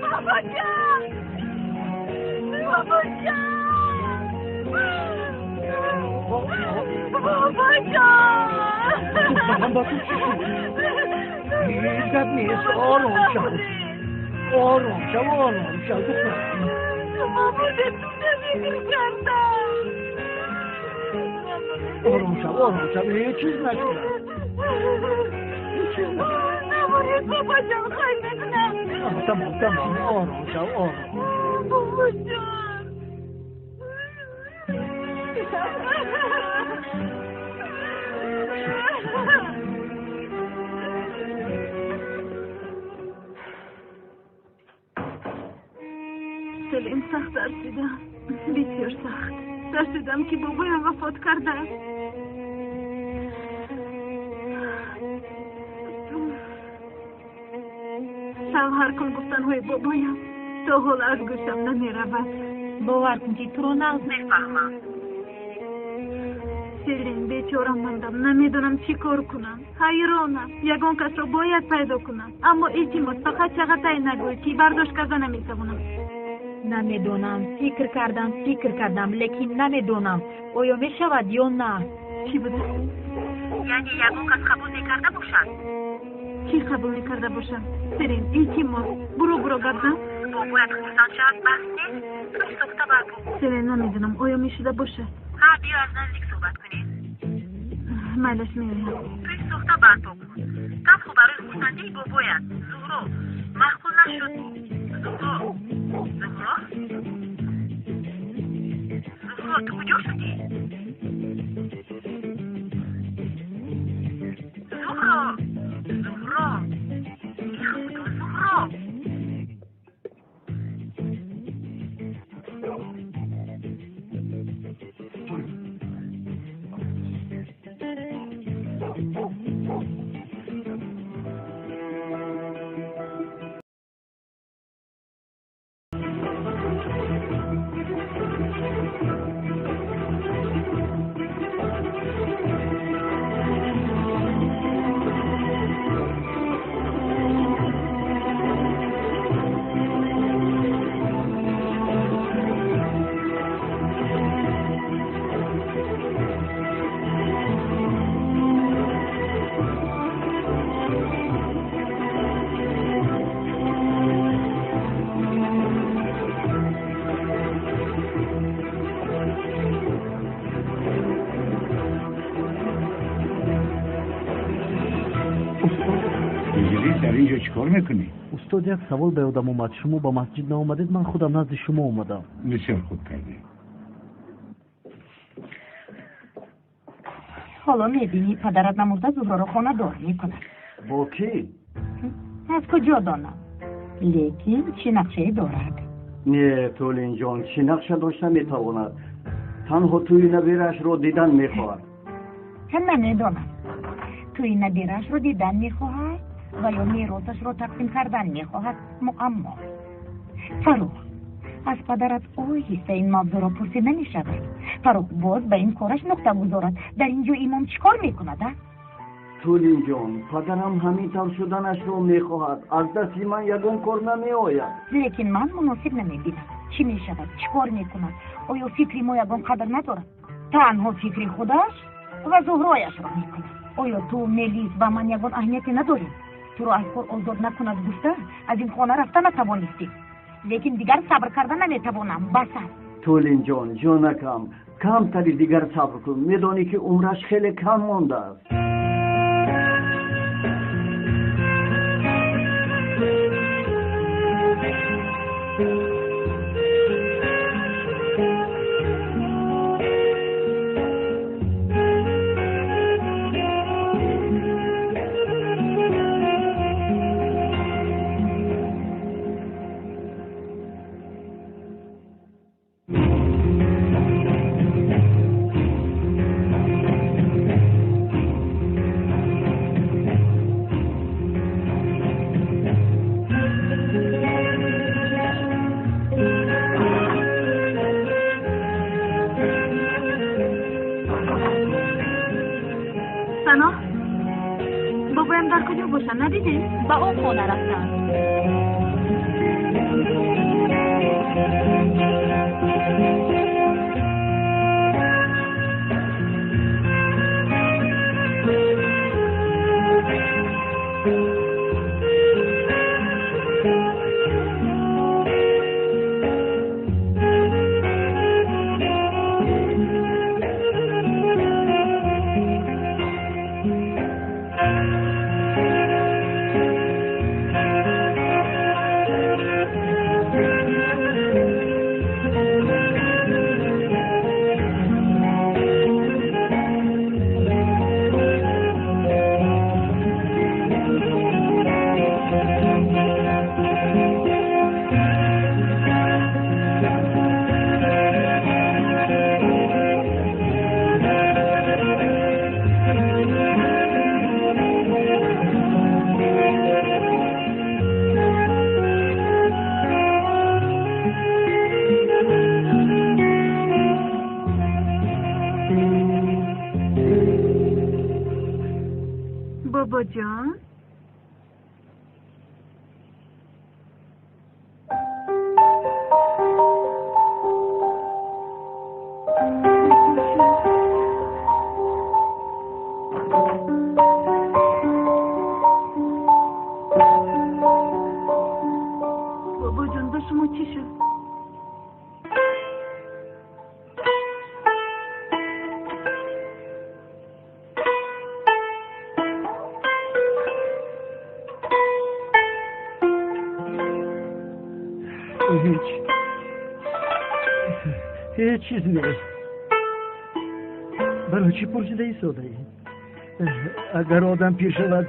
Бобоҷон! Бобоҷон! Бобоҷон! Духтарам, ба ту чӣ шуд? Ҳеҷ гап нест, ором шав. Ором шав, ором шав, духтарам. Шумо будед, фикр кардам. Ором шав, ором шав, ҳеҷ чиз нашуда. Ҳеҷ чиз нашуда. Намуред, бобоҷон, хай мекунам. Тамом, тамом, ором шав, ором. Бобоҷон. Селим, сахт тарсидам. Бисёр сахт. Тарсидам, ки бобоям вафот кардааст. Шавҳар кун гуфтанҳои бобоям то ҳол аз гӯшам намеравад. Бовар кун, ки туро нағз мефаҳмам. Селин, бечора мондам, намедонам чӣ кор кунам. Ҳайронам, ягон касро бояд пайдо кунам. Аммо илтимос, фақат Чағатай нагӯй, ки бардошт карда наметавонам. Намедонам, фикр кардам, фикр кардам, лекин намедонам, оё мешавад ё на. Чӣ буда? Яъне ягон кас қабул мекарда бошад? Чӣ қабул мекарда бошад? Селин, илтимос, буро, буро, гап зан. Бобоят хурсанд шавад, баҳс нест, тӯй сохта барпо. Селин, намедонам, оё мешуда бошад? Ҳа, биё, аз наздик суҳбат кунем. Майлаш, меоям. Тӯй сохта барпо кун, танҳо барои хурсандии бобоят. Зуҳро, маъқул нашуд. Зуҳро, Зуҳро, Зуҳро, ту куҷо шудӣ? Зуҳро, Зуҳро, и Худо, Зуҳро! Дар инҷо чӣ кор мекунӣ? Устод, як савол ба ёдам омад. Шумо ба масҷид наомадед, ман худам назди шумо омадам. Бисёр хуб кардӣ. Ҳоло мебинӣ, падарат намурда Зуҳроро хонадор мекунад. Бо кӣ? Аз куҷо донам, лекин чӣ нақшае дорад? Не, Толинҷон, чӣ нақша дошта метавонад? Танҳо тӯи набираашро дидан мехоҳад. Намедонам, тӯи набираашро дидан мехоҳад ва ё меросашро тақсим кардан мехоҳад. Муаммо. Фарух, аз падарат оҳиста ин мавзӯъро пурсида намешавад? Фарух боз ба ин кораш нуқта гузорад. Дар ин ҷо имом чӣ кор мекунад, а? Тулинҷон, падарам ҳамин тавр шуданашро мехоҳад. Аз дасти ман ягон кор намеояд. Лекин ман муносиб намебинам. Чӣ мешавад, чӣ кор мекунад? Оё фикри мо ягон қадр надорад? Танҳо фикри худаш ва Зуҳрояшро мекунад. Оё ту, Мелис, ба ман ягон аҳамияте надорӣ? Туро аз кор озод накунад гуфта, аз ин хона рафта натавонистӣ. Лекин дигар сабр карда наметавонам, бас аст. Тулинҷон, ҷонакам, камтари дигар сабр кун. Медонӣ, ки умраш хеле кам мондааст. Сано, бобоям дар куҷо бошанд, надидем? Ба он хона рафтанд. Бобоҷон, бобоҷон, ба шумо чӣ шуд? Ҳеҷ чиз нест. Барои чӣ пурсида истодаӣ? Агар одам пир шавад,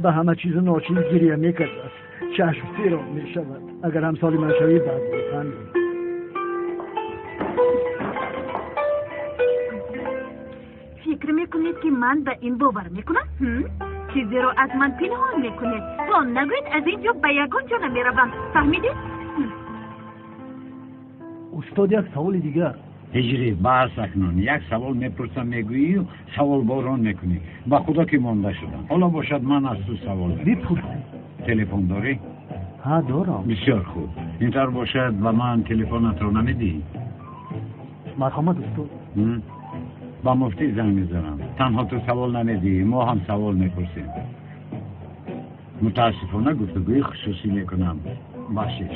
ба ҳама чизу ночиз гирия мекардааст, чашм сиро мешавад. Агар ҳамсоли ман шавӣ, баъд мефаҳмӣ. Фикр мекунед, ки ман ба ин бовар мекунам? Чизеро аз ман пинҳон мекунед. То нагӯед, аз ин ҷо ба ягон ҷо намеравам. Фаҳмидед? Устод, як саволи дигар. Ҳиҷрӣ, бас акнун. Як савол мепурсам, мегӯӣ, саволборон мекунӣ. Ба худо ки монда шудам. Ҳоло бошад, ман аз ту савол бипурсед. Телефон дорӣ? Ҳа, дорам. Бисёр хуб. Ин тавр бошад, ба ман телефонатро намедиҳӣ? Марҳамат, устод. Ба муфтӣ занг мезанам. Танҳо ту савол намедиҳӣ, мо ҳам савол мепурсем. Мутаассифона, гуфтугӯи хусусӣ мекунам. Бахшиш.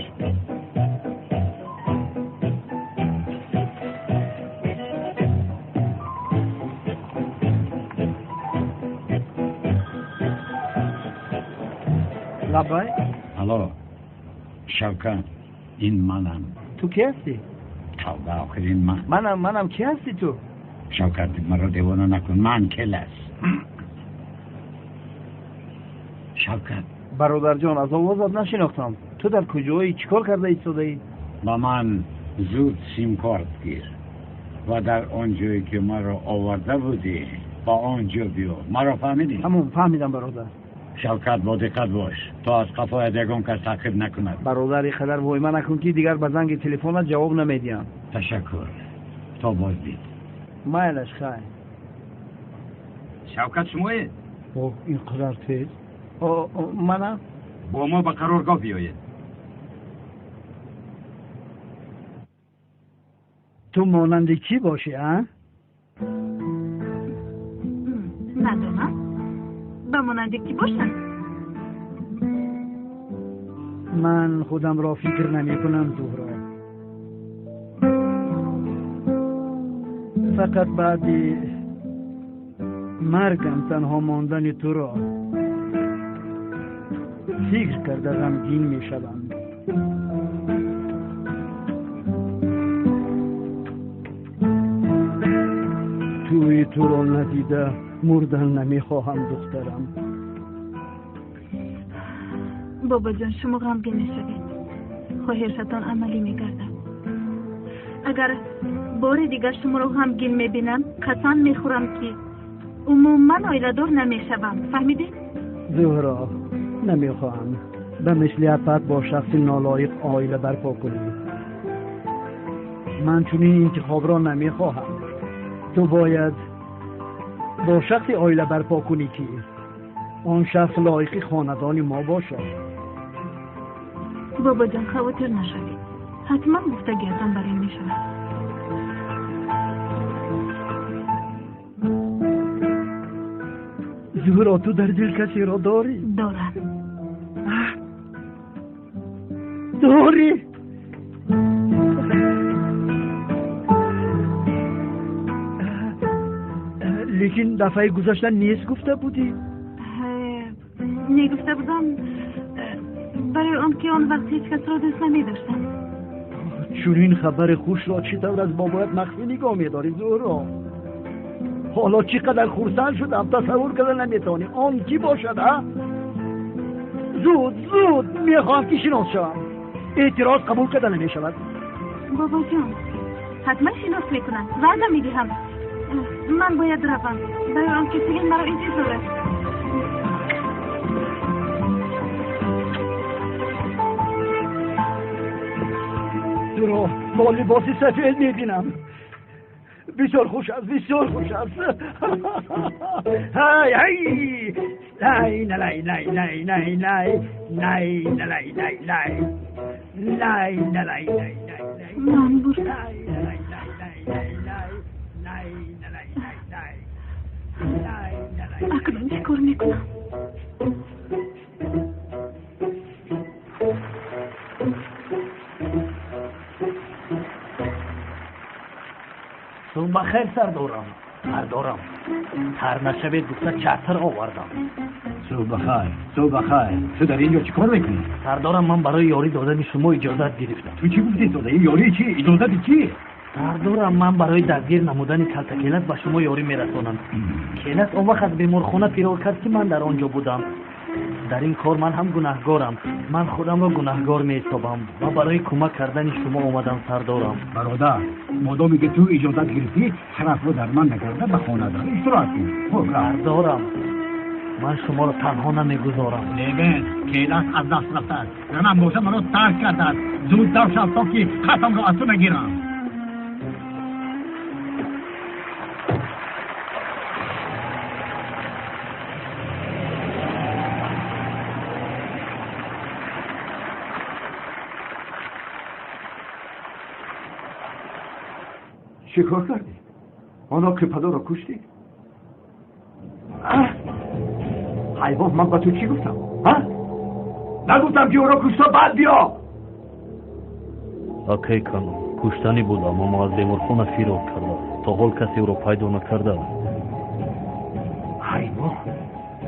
Лаббай. Алло, Шавкат, ин манам. Ту кӣ ҳастӣ? Тавба, охир ин ман. Манам, манам, кӣ ҳастӣ ту? Шавкат, маро девона накун, ман келас. Шавкат. Бародарҷон, аз овозат нашинохтам. Ту дар куҷоӣ, чӣ кор карда истодаӣ? Ба ман зуд симкорт гир ва дар он ҷое ки маро оварда будӣ, ба он ҷо биё. Маро фаҳмидӣ? Ҳамон, фаҳмидам, бародар. Шавкат, бо диққат бош, то аз қафоят ягон кас таъқиб накунад. Бародар, ин қадар войма накун, ки дигар ба занги телефонат ҷавоб намедиҳам. Ташаккур, то боздид. Майлаш, хайр. Шавкат, шумоед? О, ин қадар тез? Манам. Бо мо ба қароргоҳ биёед. Ту монанди кӣ бошӣ, а? Надонам. Ба монанди кӣ бошам? Ман худамро фикр намекунам, Зуҳро. Фақат баъди маргам танҳо мондани туро фикр карда ғамгин мешавам. Тӯи туро надида мурдан намехоҳам, духтарам. Бобоҷон, шумо ғамгин мешавед. Хоҳишатон амалӣ мегардад. Агар бори дигар шуморо ғамгин мебинам, қасам мехӯрам, ки умуман оиладор намешавам. Фаҳмидед? Зуҳро, намехоҳам ба мисли апат бо шахси нолоиқ оила барпо кунӣ. Ман чунин интихобро намехоҳам. Ту бояд бо шахси оила барпо кунӣ, ки он шахс лоиқи хонадони мо бошад. Бобоҷон, хавотир нашавед. Ҳатман гуфтагиятон бар ин мешавад. Зуҳро, ту дар дил касеро дорӣ? Дорам. Дорӣ? Лекин дафъаи гузашта нест гуфта будӣ. Не гуфта будам, барои он ки он вақт ҳеҷ касро дӯст намедоштам. Чунин хабари хушро чӣ тавр аз бобоят махфӣ нигоҳ медорӣ, Зуҳро? Ҳоло чӣ қадар хурсанд шудам, тасаввур карда наметавонӣ. Он кӣ бошад, а? Зуд, зуд мехоҳам ки шинос шавам. Эътироз қабул карда намешавад. Бобоҷон, ҳатман шинос мекунам, ваъда медиҳам. Ман бояд равам, барои он ки Селин маро интизор аст. Туро бо либоси сафед мебинам. Бисёр хуш аст, бисёр хуш аст. Ҳай, ҳай! Лай лай лай лай лай лай лай лай лай лай лай лай лай лай. Ман бурдам. Акнун чӣ кор мекунам? Субҳ бахайр, сардорам. Сардорам, тар нашавед гуфта чатр овардам. Субҳ бахайр, субҳ бахайр. Ту дар инҷо чӣ кор мекунӣ? Сардорам, ман барои ёрӣ додани шумо иҷозат гирифтам. Ту чӣ гуфтӣ, сода? Ин ёрии чӣ? Иҷозати чӣ? Сардорам, ман барои дастгир намудани калтакелас ба шумо ёрӣ мерасонам. Келас он вақт аз беморхона фирор кард, ки ман дар он ҷо будам. Дар ин кор ман ҳам гунаҳгорам. Ман худамро гунаҳгор меҳисобам ва барои кӯмак кардани шумо омадам, сардорам. Бародар, модоме ки ту иҷозат гирифтӣ, тарафро дар ман накарда ба хона дар истироҳат кун. Хуб, рафт. Сардорам, ман шуморо танҳо намегузорам. Левен, келас аз даст рафтааст. Занам боша маро тарк кардааст. Зуд дав шав, то ки хатамро аз ту нагирам. Чӣ кор кардӣ? Оно қипадоро куштӣ? Ҳайвон, ман ба ту чӣ гуфтам? Нагуфтам, ки ӯро кушта баъд биё? Акай канон, куштанӣ будам, аммо аз беморхона фирор кардам. То ҳол касе ӯро пайдо накардааст. Ҳайвон,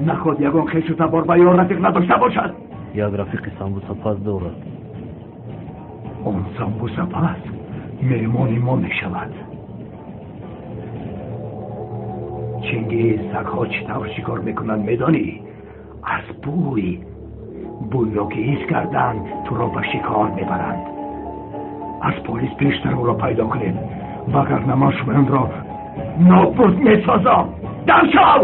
наход ягон хешу табор ба ё рафиқ надошта бошад? Як рафиқи самбусапаз дорад. Он самбусапаз меҳмони мо мешавад. Чингиз, сагҳо чӣ тавр шикор мекунанд, медонӣ? Аз бӯй. Бӯйро ки ҳис карданд, туро ба шикор мебаранд. Аз полис пештар ӯро пайдо кунед, вагарна ман шумоёнро нобуд месозам. Дам шав!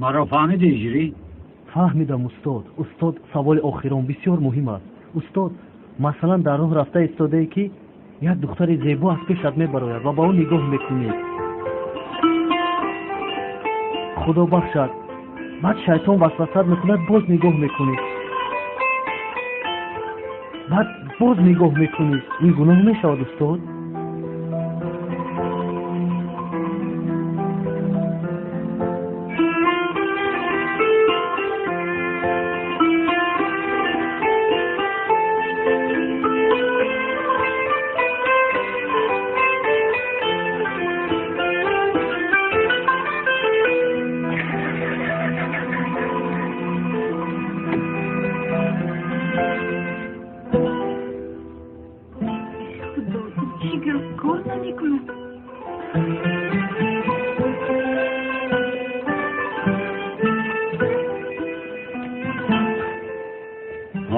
Маро фаҳмидӣ, Ижрӣ? Фаҳмидам, устод. Устод, саволи охирон бисёр муҳим аст. Устод, масалан, дар роҳ рафта истодае, ки як духтари зебо аз пешат мебарояд ва ба ӯ нигоҳ мекунӣ. Худо бахшад, баъд шайтон васвасат мекунад, боз нигоҳ мекунӣ, баъд боз нигоҳ мекунӣ. Ин гуноҳ мешавад, устод?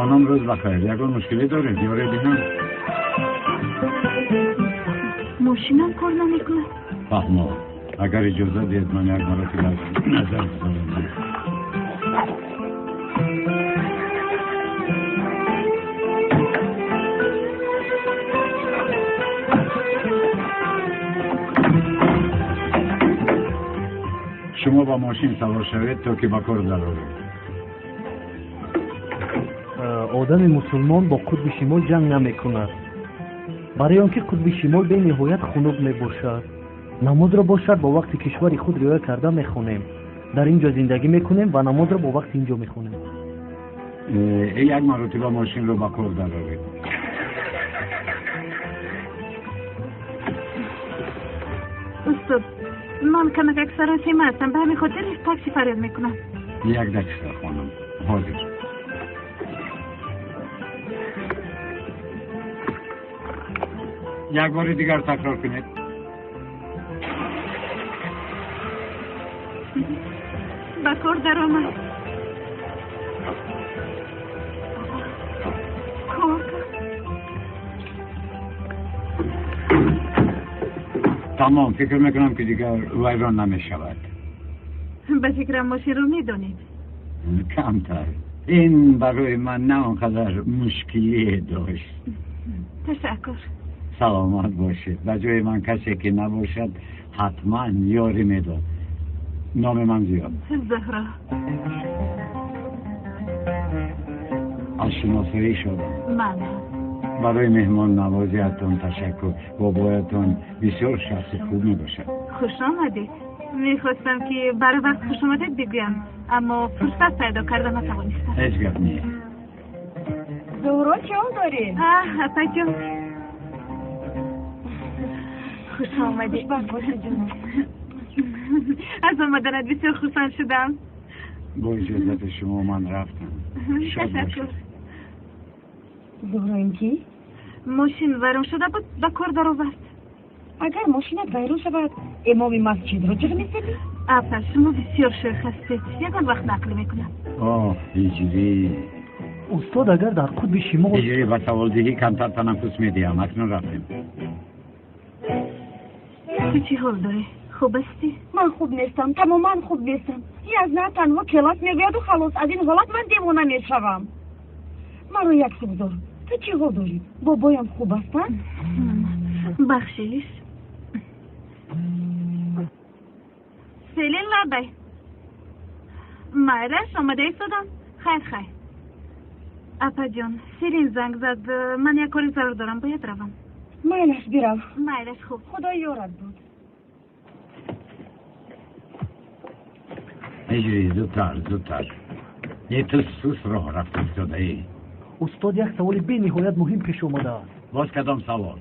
Хонум, рӯз бахайр. Ягон мушкиле доред? Ёре диҳам? Мошинам кор намекунад. Фаҳмо. Агар иҷоза диҳед, ман як маротиба назар гузорам. Шумо ба мошин савор шавед, то ки ба кор дароред. Одами мусулмон бо қутби шимол ҷанг намекунад, барои он ки қутби шимол бениҳоят хунук мебошад. Намозро бошад бо вақти кишвари худ риоя карда мехонем. Дар ин ҷо зиндагӣ мекунем ва намозро бо вақти ин ҷо мехонем. Як маротиба мошинро ба кор дароред. Устод, ман камакак саросема ҳастам, ба ҳамин хотир такси фарёд мекунам. Як дақиқа, хонум, ҳозир. Як бори дигар такрор кунед. Ба кор даромад. Кор кард. Тамом, фикр мекунам, ки дигар вайрон намешавад. Ба фикрам, мошинро медонед. Камтар. Ин барои ман на он қадар мушкилие дошт. Ташаккур. Саломат бошед. Ба ҷои ман касе ки набошад, ҳатман ёрӣ медод. Номи ман Зиёд. Зуҳро. Аз шиносоӣ шудам. Ман барои меҳмоннавозиятон ташаккур. Бобоятон бисёр шахси хуб мебошад. Хуш омадед. Мехостам ки барвақт хуш омадед бигӯям, аммо фурсат пайдо карда натавонистам. Ҳеҷ гап нест. Зуҳро, чӣ ҳол дорӣ? Апаҷон, хуш омадед. Хушбахт бошӣ, ҷонам. Аз омаданат бисёр хурсанд шудам. Бо иҷозати шумо ман рафтам. Шод Ташаккур. бошед. Зуҳро, ин кӣ? Мошин вайрон шуда буд, ба кор даровард. Агар мошинат вайрон шавад, имоми масҷидро ҷиғ мезанӣ? Апа, шумо бисёр шӯх ҳастед. Ягон вақт нақл мекунам. Оҳ, Ҳиҷрӣ. Устод, агар дар қутби шимол Ҳиҷрӣ, ба саволдиҳӣ камтар танаффус медиҳам. Акнун рафтем. Ту чӣ ҳол дорӣ? Хуб ҳастӣ? Ман хуб нестам, тамоман хуб нестам. Язна танҳо келас мегӯяду халос. Аз ин ҳолат ман девона мешавам. Маро як сугзор. Ту чӣ ҳол дорӣ? Бобоям хуб ҳастанд? Бахшиш. Селин, лабай. Майлаш, омада истодам. Хайр, хайр. Апаҷон, Селин занг зад. Ман як кори зарур дорам, бояд равам. Майлаш, бирав. Майлаш, хуб. Худо ёрат буд. Ҳиҷрӣ, зудтар, зудтар. Е, ту сус роҳ рафта истодаӣ. Устод, як саволи бениҳоят муҳим пеш омадааст. Боз кадом савол?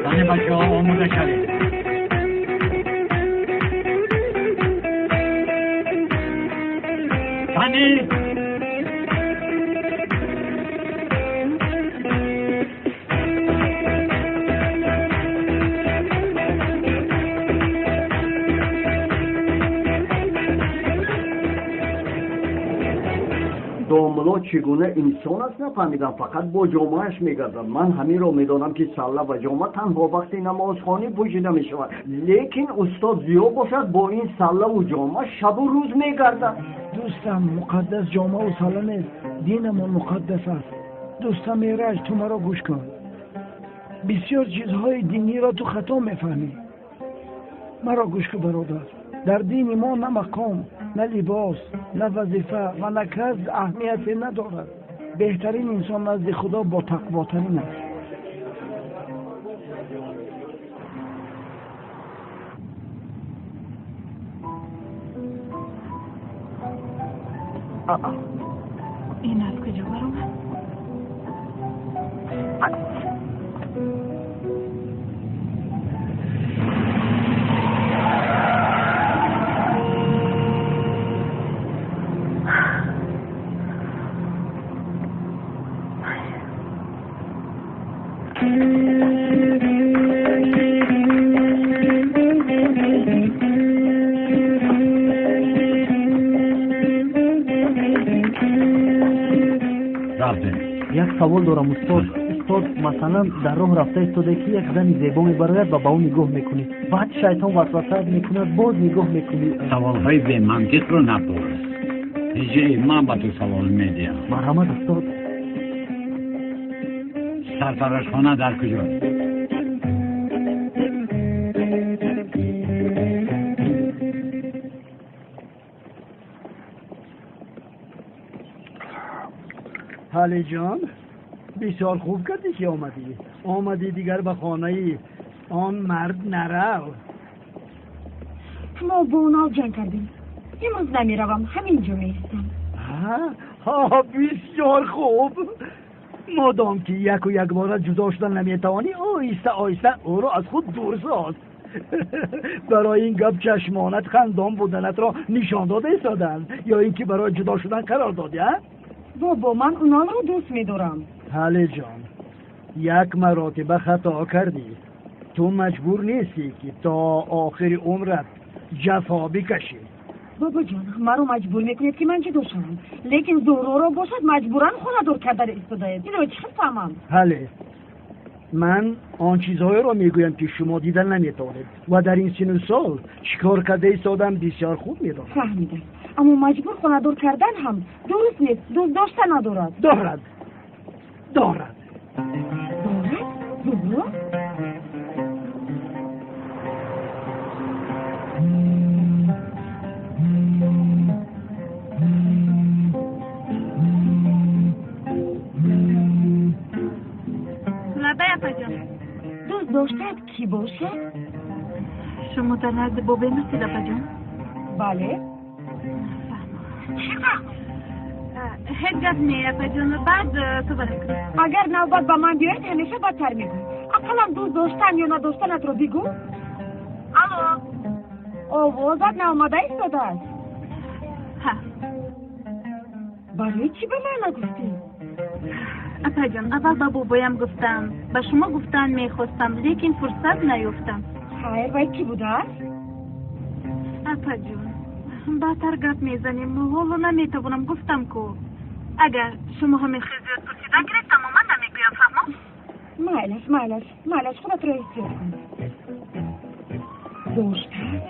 Тани бачаҳо, омода шавед. Тани. Домулло чӣ гуна инсон аст, нафаҳмидам. Фақат бо ҷомааш мегардад. Ман ҳаминро медонам, ки салла ва ҷома танҳо вақти намозхонӣ пӯшида мешавад, лекин устод Зиё бошад, бо ин саллаву ҷома шабу рӯз мегардад. Дӯстам, муқаддас ҷомаву салла нест, динамон муқаддас аст. Дӯстам Эраҷ, ту маро гӯш кун. Бисёр чизҳои диниро ту хато мефаҳмӣ. Маро гӯш кун, бародар. Дар дини мо на мақом, на либос, на вазифа ва на кас аҳамияте надорад. Беҳтарин инсон назди Худо ботақвотарин аст. Ин аз куҷо баромад? Рафтем. Як савол дорам, устод. Устод, масалан, дар роҳ рафта истода, ки як зани зебо мебарояд ва ба ӯ нигоҳ мекунӣ, баъд шайтон васвасаат мекунад, боз нигоҳ мекунӣ. Саволҳои бемантиқро напурс. Ҳиҷрӣ, ман ба ту савол медиҳам. Марҳамат, устод. Сартарошхона дар куҷост? Ҳалиҷон, бисёр хуб кардӣ, ки омадӣ. Омадӣ, дигар ба хонаи он мард нарав. Мо бо Унал ҷанг кардем. Имрӯз намеравам, ҳамин ҷо меистам. Ҳа, бисёр хуб. Модом ки яку якбора ҷудо шудан наметавонӣ, оҳиста оҳиста ӯро аз худ дур соз. Барои ин гап чашмонат хандон буданатро нишон дода истоданд ё ин ки барои ҷудо шудан қарор додӣ, а? Бобо, ман Уналро дӯст медорам. Ҳалиҷон, як маротиба хато кардӣ. Ту маҷбур нестӣ, ки то охири умрат ҷафо бикашӣ. Бобоҷон, маро маҷбур мекунед, ки ман ҷудо шавам, лекин Зуҳроро бошад маҷбуран хонадор карда истодаед. Инро чӣ хел фаҳмам? Бале, ман он чизҳоеро мегӯям, ки шумо дида наметавонед ва дар ин сину сол чӣ кор карда истодам бисёр хуб медонам. Фаҳмидам, аммо маҷбур хонадор кардан ҳам дуруст нест. Дӯст дошта надорад. Дорад, дорад. Дорад? Зуҳро? Лабай, апаҷон. Дӯст доштаат кӣ бошад? Шумо дар назди бобоям ҳастед, апаҷон? Бале. Чӣ фаҳмо? Ҳеҷ гап не, апаҷон, баъд суҳбат мекунем. Агар навбат ба ман биёяд, ҳамеша бадтар мегӯӣ. Ақаллан дӯст доштан ё надоштанатро бигӯ. Алло. Овозат наомада истодааст. Ҳа. Барои чӣ ба ман нагуфтӣ? Апаҷон, аввал ба бобоям гуфтам, ба шумо гуфтан мехостам, лекин фурсат наёфтам. Хайр, вай кӣ будааст? Апаҷон, баъдтар гап мезанем, ҳоло наметавонам, гуфтам ку. Агар шумо ҳамин хел зиёд пурсидан гиред, тамоман намегӯям, фаҳмо? Майлаш, майлаш, майлаш, худатро эҳтиёт кун. Доштааст?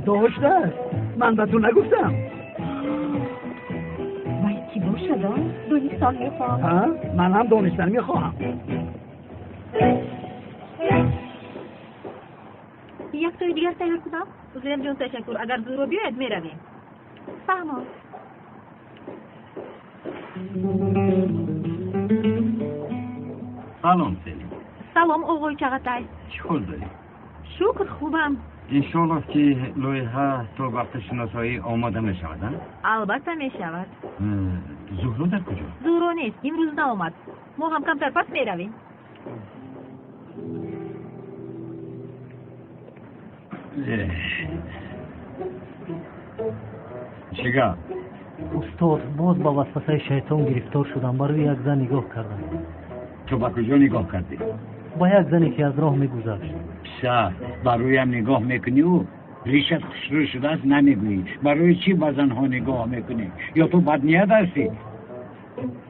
Доштааст? Ман ба ту нагуфтам. Вай кӣ бошад, а? Донистан мехоҳам. Ҳа, ман ҳам донистан мехоҳам. Як тои дигар тайёр кунам? Узлемҷон, ташаккур. Агар Зуҳро биёяд, меравем. Фаҳмо. Салом, Селим. Салом, оғои Чағатай. Чӣ ҳол дорӣ? Шукр, хубам. Иншоаллоҳ, ки лоиҳа то вақти шиносоӣ омода мешавад, а? Албатта мешавад. Зуҳро дар куҷо? Зуҳро нест, имрӯз наомад. Мо ҳам камтар пас меравем. Чӣ гап? Устод, боз ба васвасаи шайтон гирифтор шудам. Барои як зан нигоҳ кардам. Ту ба куҷо нигоҳ кардӣ? Ба як зане, ки аз роҳ мегузашт. Писар, ба рӯям нигоҳ мекуниву ришат хушрӯ шудааст намегӯӣ. Барои чӣ ба занҳо нигоҳ мекунӣ? Ё ту бадният ҳастӣ?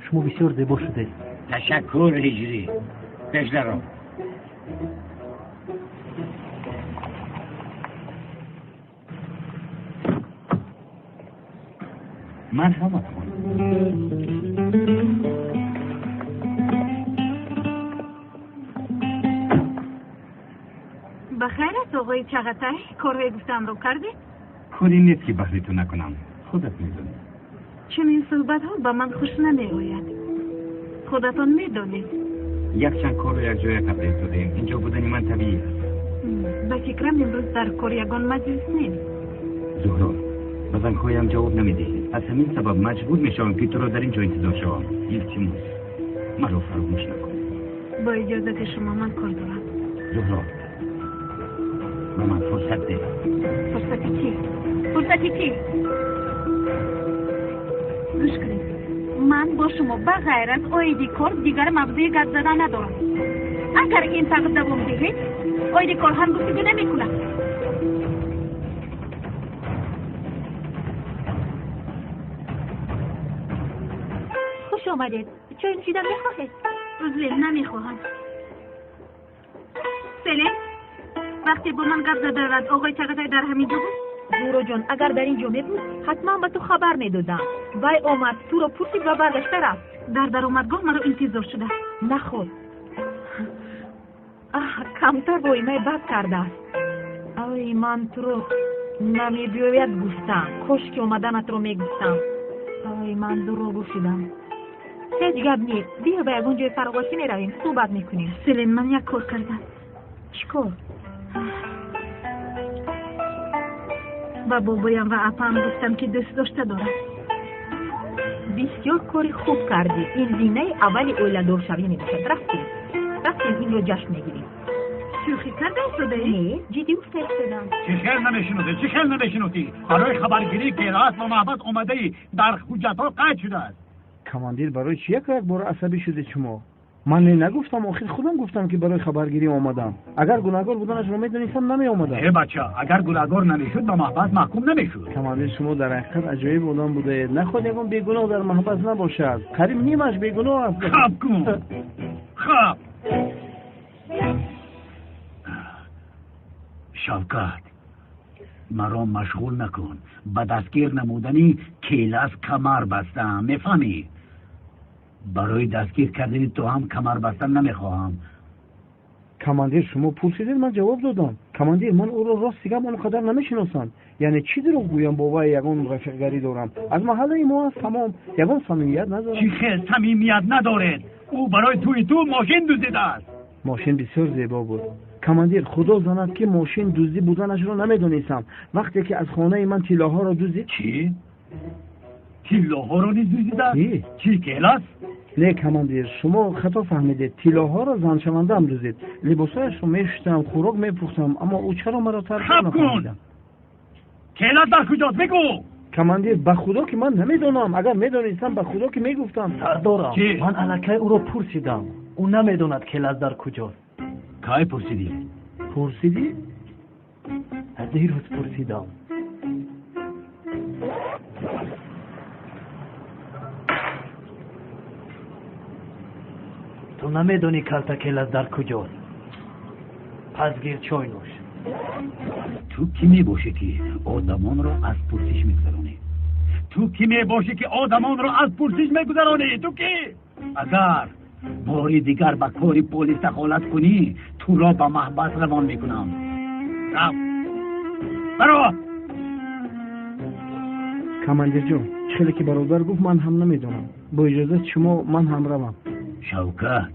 Шумо бисёр зебо шудед. Ташаккур, Ҳиҷрӣ. Пеш даро. Марҳамат, хонум. Ба хайр аст, оғои Чағатай? Корҳои гуфтаамро кардед? Коре нест, ки баҳри ту накунам, худат медонӣ. Чунин суҳбатҳо ба ман хуш намеояд, худатон медонед. Якчанд корро якҷоя карда истодаем. Инҷо будани ман табиӣ аст. Ба фикрам, имрӯз дар кор ягон маҷлис нест. Зуҳро, ба зангҳоям ҷавоб намедиҳӣ. Аз ҳамин сабаб маҷбур мешавам, ки туро дар ин ҷо интизор шавам. Илтимос, маро фаромӯш накун. Бо иҷозати шумо, ман кор дорам. Зуҳро, ба ман фурсат деҳ. Фурсати чӣ? Фурсати чӣ? Гӯш кунед, ман бо шумо ба ғайр аз оиди кор дигар мавзӯи гап задан надорам. Агар ин тавр давом диҳед, оиди кор ҳам гуфтугӯ намекунам. Хуш омадед. Чой нӯшидан мехоҳед? Узлем, намехоҳам. Селим, вақте бо ман гап задавад, оғои Чағатай дар ҳамин ҷо буд? Зуҳроҷон, агар дар ин ҷо мебуд, ҳатман ба ту хабар медодам. Вай омад, туро пурсид ва баргашта рафт. Дар даромадгоҳ маро интизор шуда. Наход. Аҳ, камтар воимаи бад кардааст. Ай, ман туро намебиёяд гуфтам. Кош ки омаданатро мегуфтам. Ай, ман дурӯғ шудам. Ҳеҷ гап не. Биё, ба ягон ҷои фароғатӣ меравем, суҳбат мекунем. Селин, ман як кор кардам. Чӣ кор? Ба бобоям ва апаам гуфтам, ки дӯст дошта дорам. Бисёр кори хуб кардӣ. Ин зинаи аввали оиладоршавӣ мебошад. Рафтем, рафтем, инро ҷашн мегирем. Шӯхӣ карда истодаӣ? Не, ҷиддӣ гуфта истодам. Чӣ хел намешиносӣ? Чӣ хел намешиносӣ? Барои хабаргирӣ керааст ба маҳбас омадаӣ, дар ҳуҷҷатҳо қайд шудааст. Командир, барои чӣ яко як бора асабӣ шудед шумо? Ман не нагуфтам, охир худам гуфтам, ки барои хабаргирӣ омадам. Агар гунаҳгор буданашро медонистам, намеомадам. Э бача, агар гунаҳгор намешуд, ба маҳбас маҳкум намешуд. Командир, шумо дар ҳақиқат аҷоиб одам будаед. Нахоҳад ягон бегуноҳ дар маҳбас набошад. Қариб нимаш бегуноҳ аст. Хаб кун, хаб. Шавкат, маро машғул накун. Ба дастгир намудани Келас камар бастам, мефаҳмӣ? Барои дастгир кардани ту ҳам камар бастан намехоҳам. Командир, шумо пурсидед, ман ҷавоб додам. Командир, ман ӯро рости гап он қадар намешиносам. Яъне чӣ дурӯғ гӯям, бо вай ягон рафиқгарӣ дорам? Аз маҳаллаи мо аст, тамом. Ягон самимият надорам. Чӣ хел самимият надоред? Ӯ барои тӯи ту мошин дуздидааст. Мошин бисёр зебо буд. Командир, худо занад, ки мошин дуздӣ буданашро намедонистам. Вақте ки аз хонаи ман тиллоҳоро дуздид. Чӣ? Тиллоҳоро низ дуздидааст? Чӣ, Келас? Не, командир, шумо хато фаҳмидед. Тиллоҳоро заншавандаам дуздид. Либосҳояшро мешустам, хӯрок мепухтам, аммо ӯ чаро маро тарк Хаб кун! Келас дар куҷост, бигӯ! Командир, ба худо ки ман намедонам. Агар медонистам, ба худо ки мегуфтам. Сардорам, ман аллакай ӯро пурсидам. Ӯ намедонад Келас дар куҷост. Кай пурсидӣ? Пурсидӣ? Дирӯз пурсидам. Ту намедонӣ калта Келас дар куҷост. Пас гир чой нӯш. Ту кӣ мебошӣ, ки одамонро аз пурсиш мегузаронӣ? Ту кӣ мебошӣ, ки одамонро аз пурсиш мегузаронӣ? Ту кӣ? Агар бори дигар ба кори полис дахолат кунӣ, туро ба маҳбас равон мекунам. Рав, баро. Командирҷон, чӣ хеле ки бародар гуфт, ман ҳам намедонам. Бо иҷозати шумо ман ҳам равам. Шавкат,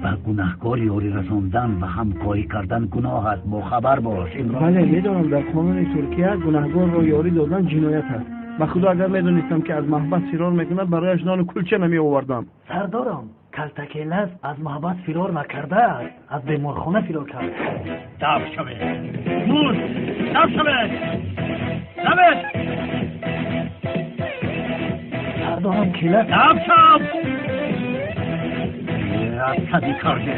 ба гунаҳкор ёрӣ расондан ва ҳамкорӣ кардан гуноҳ аст, бохабар бош. Бале, медонам, дар қонуни Туркия гунаҳгорро ёрӣ додан ҷиноят аст. Ба худо, агар медонистам, ки аз маҳбас фирор мекунад, барояш нону кулча намеовардам. Сардорам, Калтакелас аз маҳбас фирор накардааст, аз беморхона фирор кард. Дав шавед, зуд дав шавед, шавед! Сардорам, Келас. Дав шав! Аз сади карде.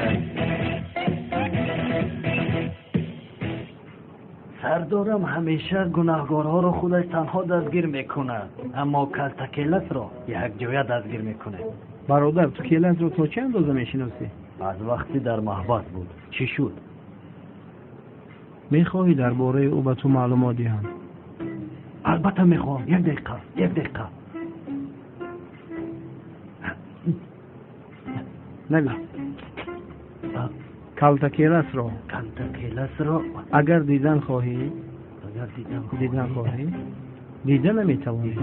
Сардорам ҳамеша гунаҳгорҳоро худаш танҳо дастгир мекунад, аммо Калтакеласро якҷоя дастгир мекунад. Бародар, ту Келасро то чӣ андоза мешиносӣ? Аз вақте дар маҳбас буд. Чӣ шуд? Мехоҳӣ дар бораи ӯ ба ту маълумот диҳам? Албатта мехоҳам. Як дақиқа, як дақиқа. Нагӯ. Калтакеласро. Калтакеласро агар дидан хоҳӣ, агар дидан хоҳӣ, дида наметавонӣ.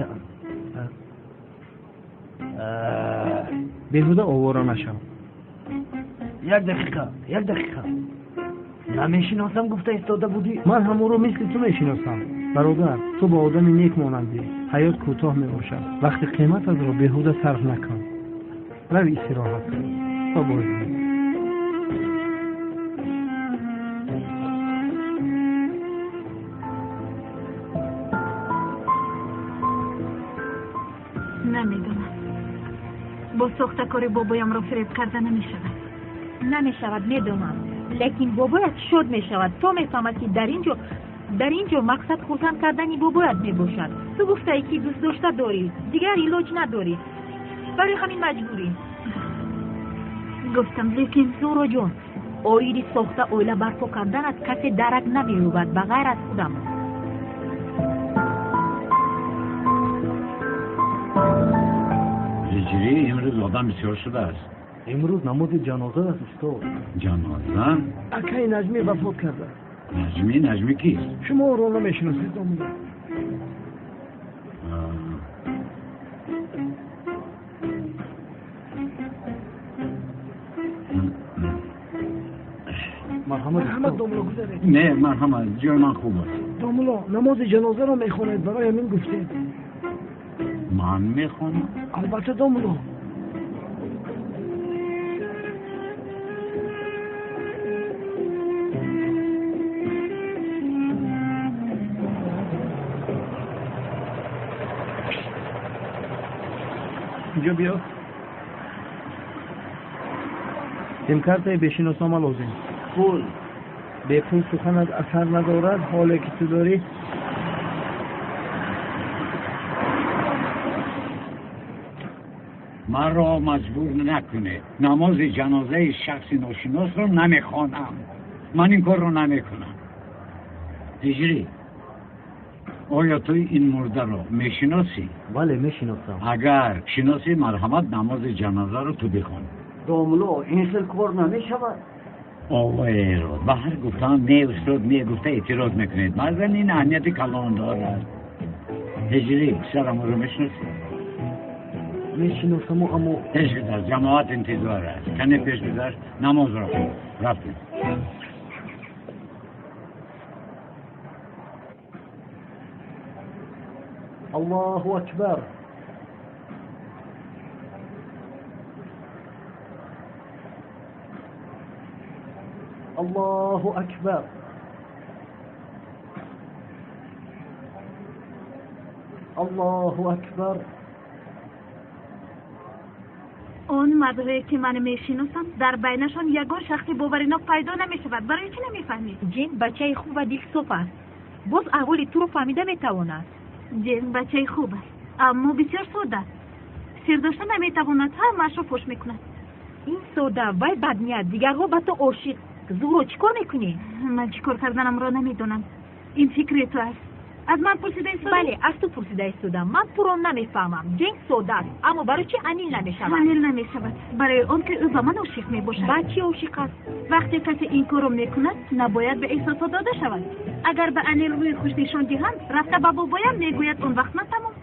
Беҳуда овора нашав. Як дақиқа, як дақиқа. Намешиносам гуфта истода будӣ? Ман ҳам ӯро мисли ту мешиносам. Бародар, ту ба одами нек монандӣ. Ҳаёт кӯтоҳ мебошад. Вақти қимататро беҳуда сарф накун. Рави истироҳат кун. То боз. Намедонам, бо сохтакори бобоямро фиреб карда намешавад. Намешавад, медонам, лекин бобоят шод мешавад, то мефаҳмад, ки дар ин ҷо мақсад хурсанд кардани бобоят мебошад. Ту гуфтаӣ, ки дӯстдошта дорӣ, дигар илоҷ надорӣ, барои ҳамин маҷбурӣ. Гуфтам, лекин Зуҳроҷон, оиди сохта оила барпо карданат касе дарак намеёбад ба ғайр аз худамон. Ҳиҷрӣ, имрӯз одам бисёр шудааст. Имрӯз намози ҷаноза аст, устод. Ҷаноза? Акаи Наҷмӣ вафот кардааст. Наҷмӣ? Наҷмӣ кист? Шумо ӯро намешиносед, домулло. Марҳамат, домулло, гузаред. Не, марҳамат, ҷои ман хуб аст. Домулло, намози ҷанозаро мехонед, барои ҳамин гуфтем. Ман мехонам? Албатта, домулло. Инҷо биё. Симкартаи бешиноснома лозим. Пул. Бепул суханат асар надорад, ҳоле ки ту дорӣ. Маро маҷбур накунед. Намози ҷанозаи шахси ношиносро намехонам. Ман ин корро намекунам. Ҳиҷрӣ, оё ту ин мурдаро мешиносӣ? Бале, мешиносам. Агар шиносӣ, марҳамат, намози ҷанозаро ту бихон. Домло, ин хел кор намешавад. Овои эрод, ба ҳар гуфтаам не устод, не гуфта эътироз мекунед. Баъзан ин аҳамияти калон дорад. Ҳиҷрӣ, писарамро мешиносӣ? Мешиносаму, аммо пеш гузар, ҷамоат интизор аст. Кане пеш гузар, намозро хон. Рафтем. Аллоҳу акбар. Аллоҳу акбар. Аллоҳу акбар. Он мардҳое ки ман мешиносам, дар байнашон ягон шахси боваринок пайдо намешавад. Барои чӣ намефаҳмӣ? Ҷен бачаи хуб ва дилсоф аст. Боз аҳволи туро фаҳмида метавонад. Ҷен бачаи хуб аст, аммо бисёр сода. Сир дошта наметавонад, ҳамаашро фош мекунад. Ин сода, вай бадният, дигарҳо ба ту ошиқ. Зуҳро, чӣ кор мекунӣ? Ман чӣ кор карданамро намедонам. Ин фикри ту аст. Аз ман пурсида истода? Бале, аз ту пурсида истодам. Ман туро намефаҳмам. Ҷенг сода аст, аммо барои чӣ Анил намешавад? Анил намешавад барои он ки ӯ ба ман ошиқ мебошад. Ба чӣ ошиқ аст? Вақте касе ин корро мекунад, набояд ба эҳсосот дода шавад. Агар ба Анил рӯи хуш нишон диҳам, рафта ба бобоям мегӯяд, он вақт ман тамом.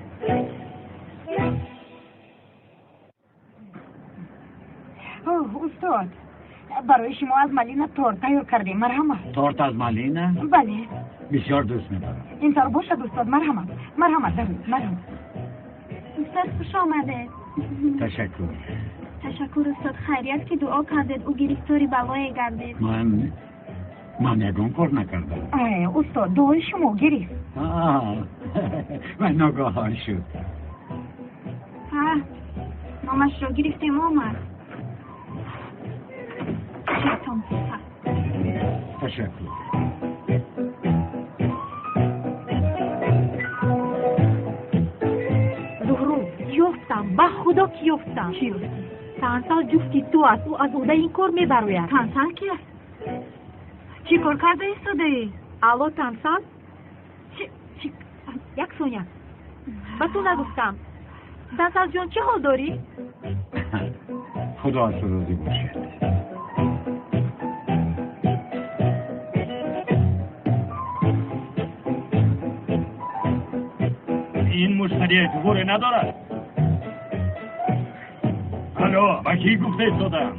Устод, барои шумо аз малина торт тайёр кардем, марҳамат. Торт аз малина? Бале. Бисёр дӯст медорам. Ин тавр бошад, устод, марҳамат. Марҳамат, дарӯд, марҳамат. Устод, хуш омадед. Ташаккур. Ташаккур, устод, хайрият ки дуо кардед, ӯ гирифтори балое гардид. Ман ягон кор накардам. Устод, дуои шумо гирифт. Ман ногаҳон шуд. Ҳа, номашро гирифтем, омад. Шайтон сифат. Ташаккур. Зуҳро, ёфтам, ба худо ки ёфтам. Чӣ ёфтӣ? Тансал ҷуфти ту аст, ӯ аз уҳдаи ин кор мебарояд. Тансал ки аст? Чӣ кор карда истодаӣ? Алло, Тансал? Як сония. Ба ту нагуфтам. Тансалҷон, чӣ ҳол дорӣ? Худо аз ту розӣ бошад. Ин муштари эътиборе надорад. Алло, ба кӣ гуфта истодаам?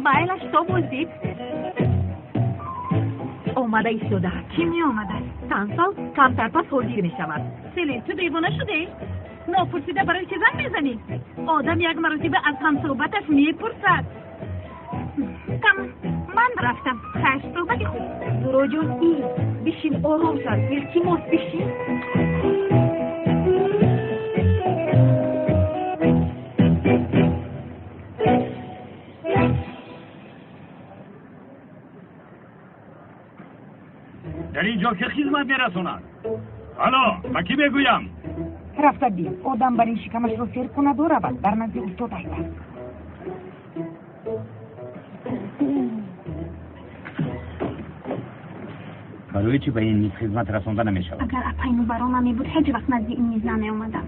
Майлаш то боздид. Омада истодааст. Кӣ меомадааст? Тансал камтар пас ҳозир мешавад. Селин, ту девона шудаӣ? Нопурсида барои чӣ занг мезанӣ? Одам як маротиба аз ҳамсӯҳбаташ мепурсад. Тамом, ман рафтам. Хайр, суҳбати хуб. Зуҳроҷон, бишин, ором шав. Илтимос, бишин. Дар ин ҷо ки хизмат мерасонад? Алло, ба кӣ мегӯям? Рафта бин, одам бар ин шикамашро сер кунаду равад, дар назди устод айбад. Барои чӣ ба ин миз хизмат расонда намешавад? Агар апай Нубаро намебуд, ҳеҷ вақт назди ин миз намеомадам.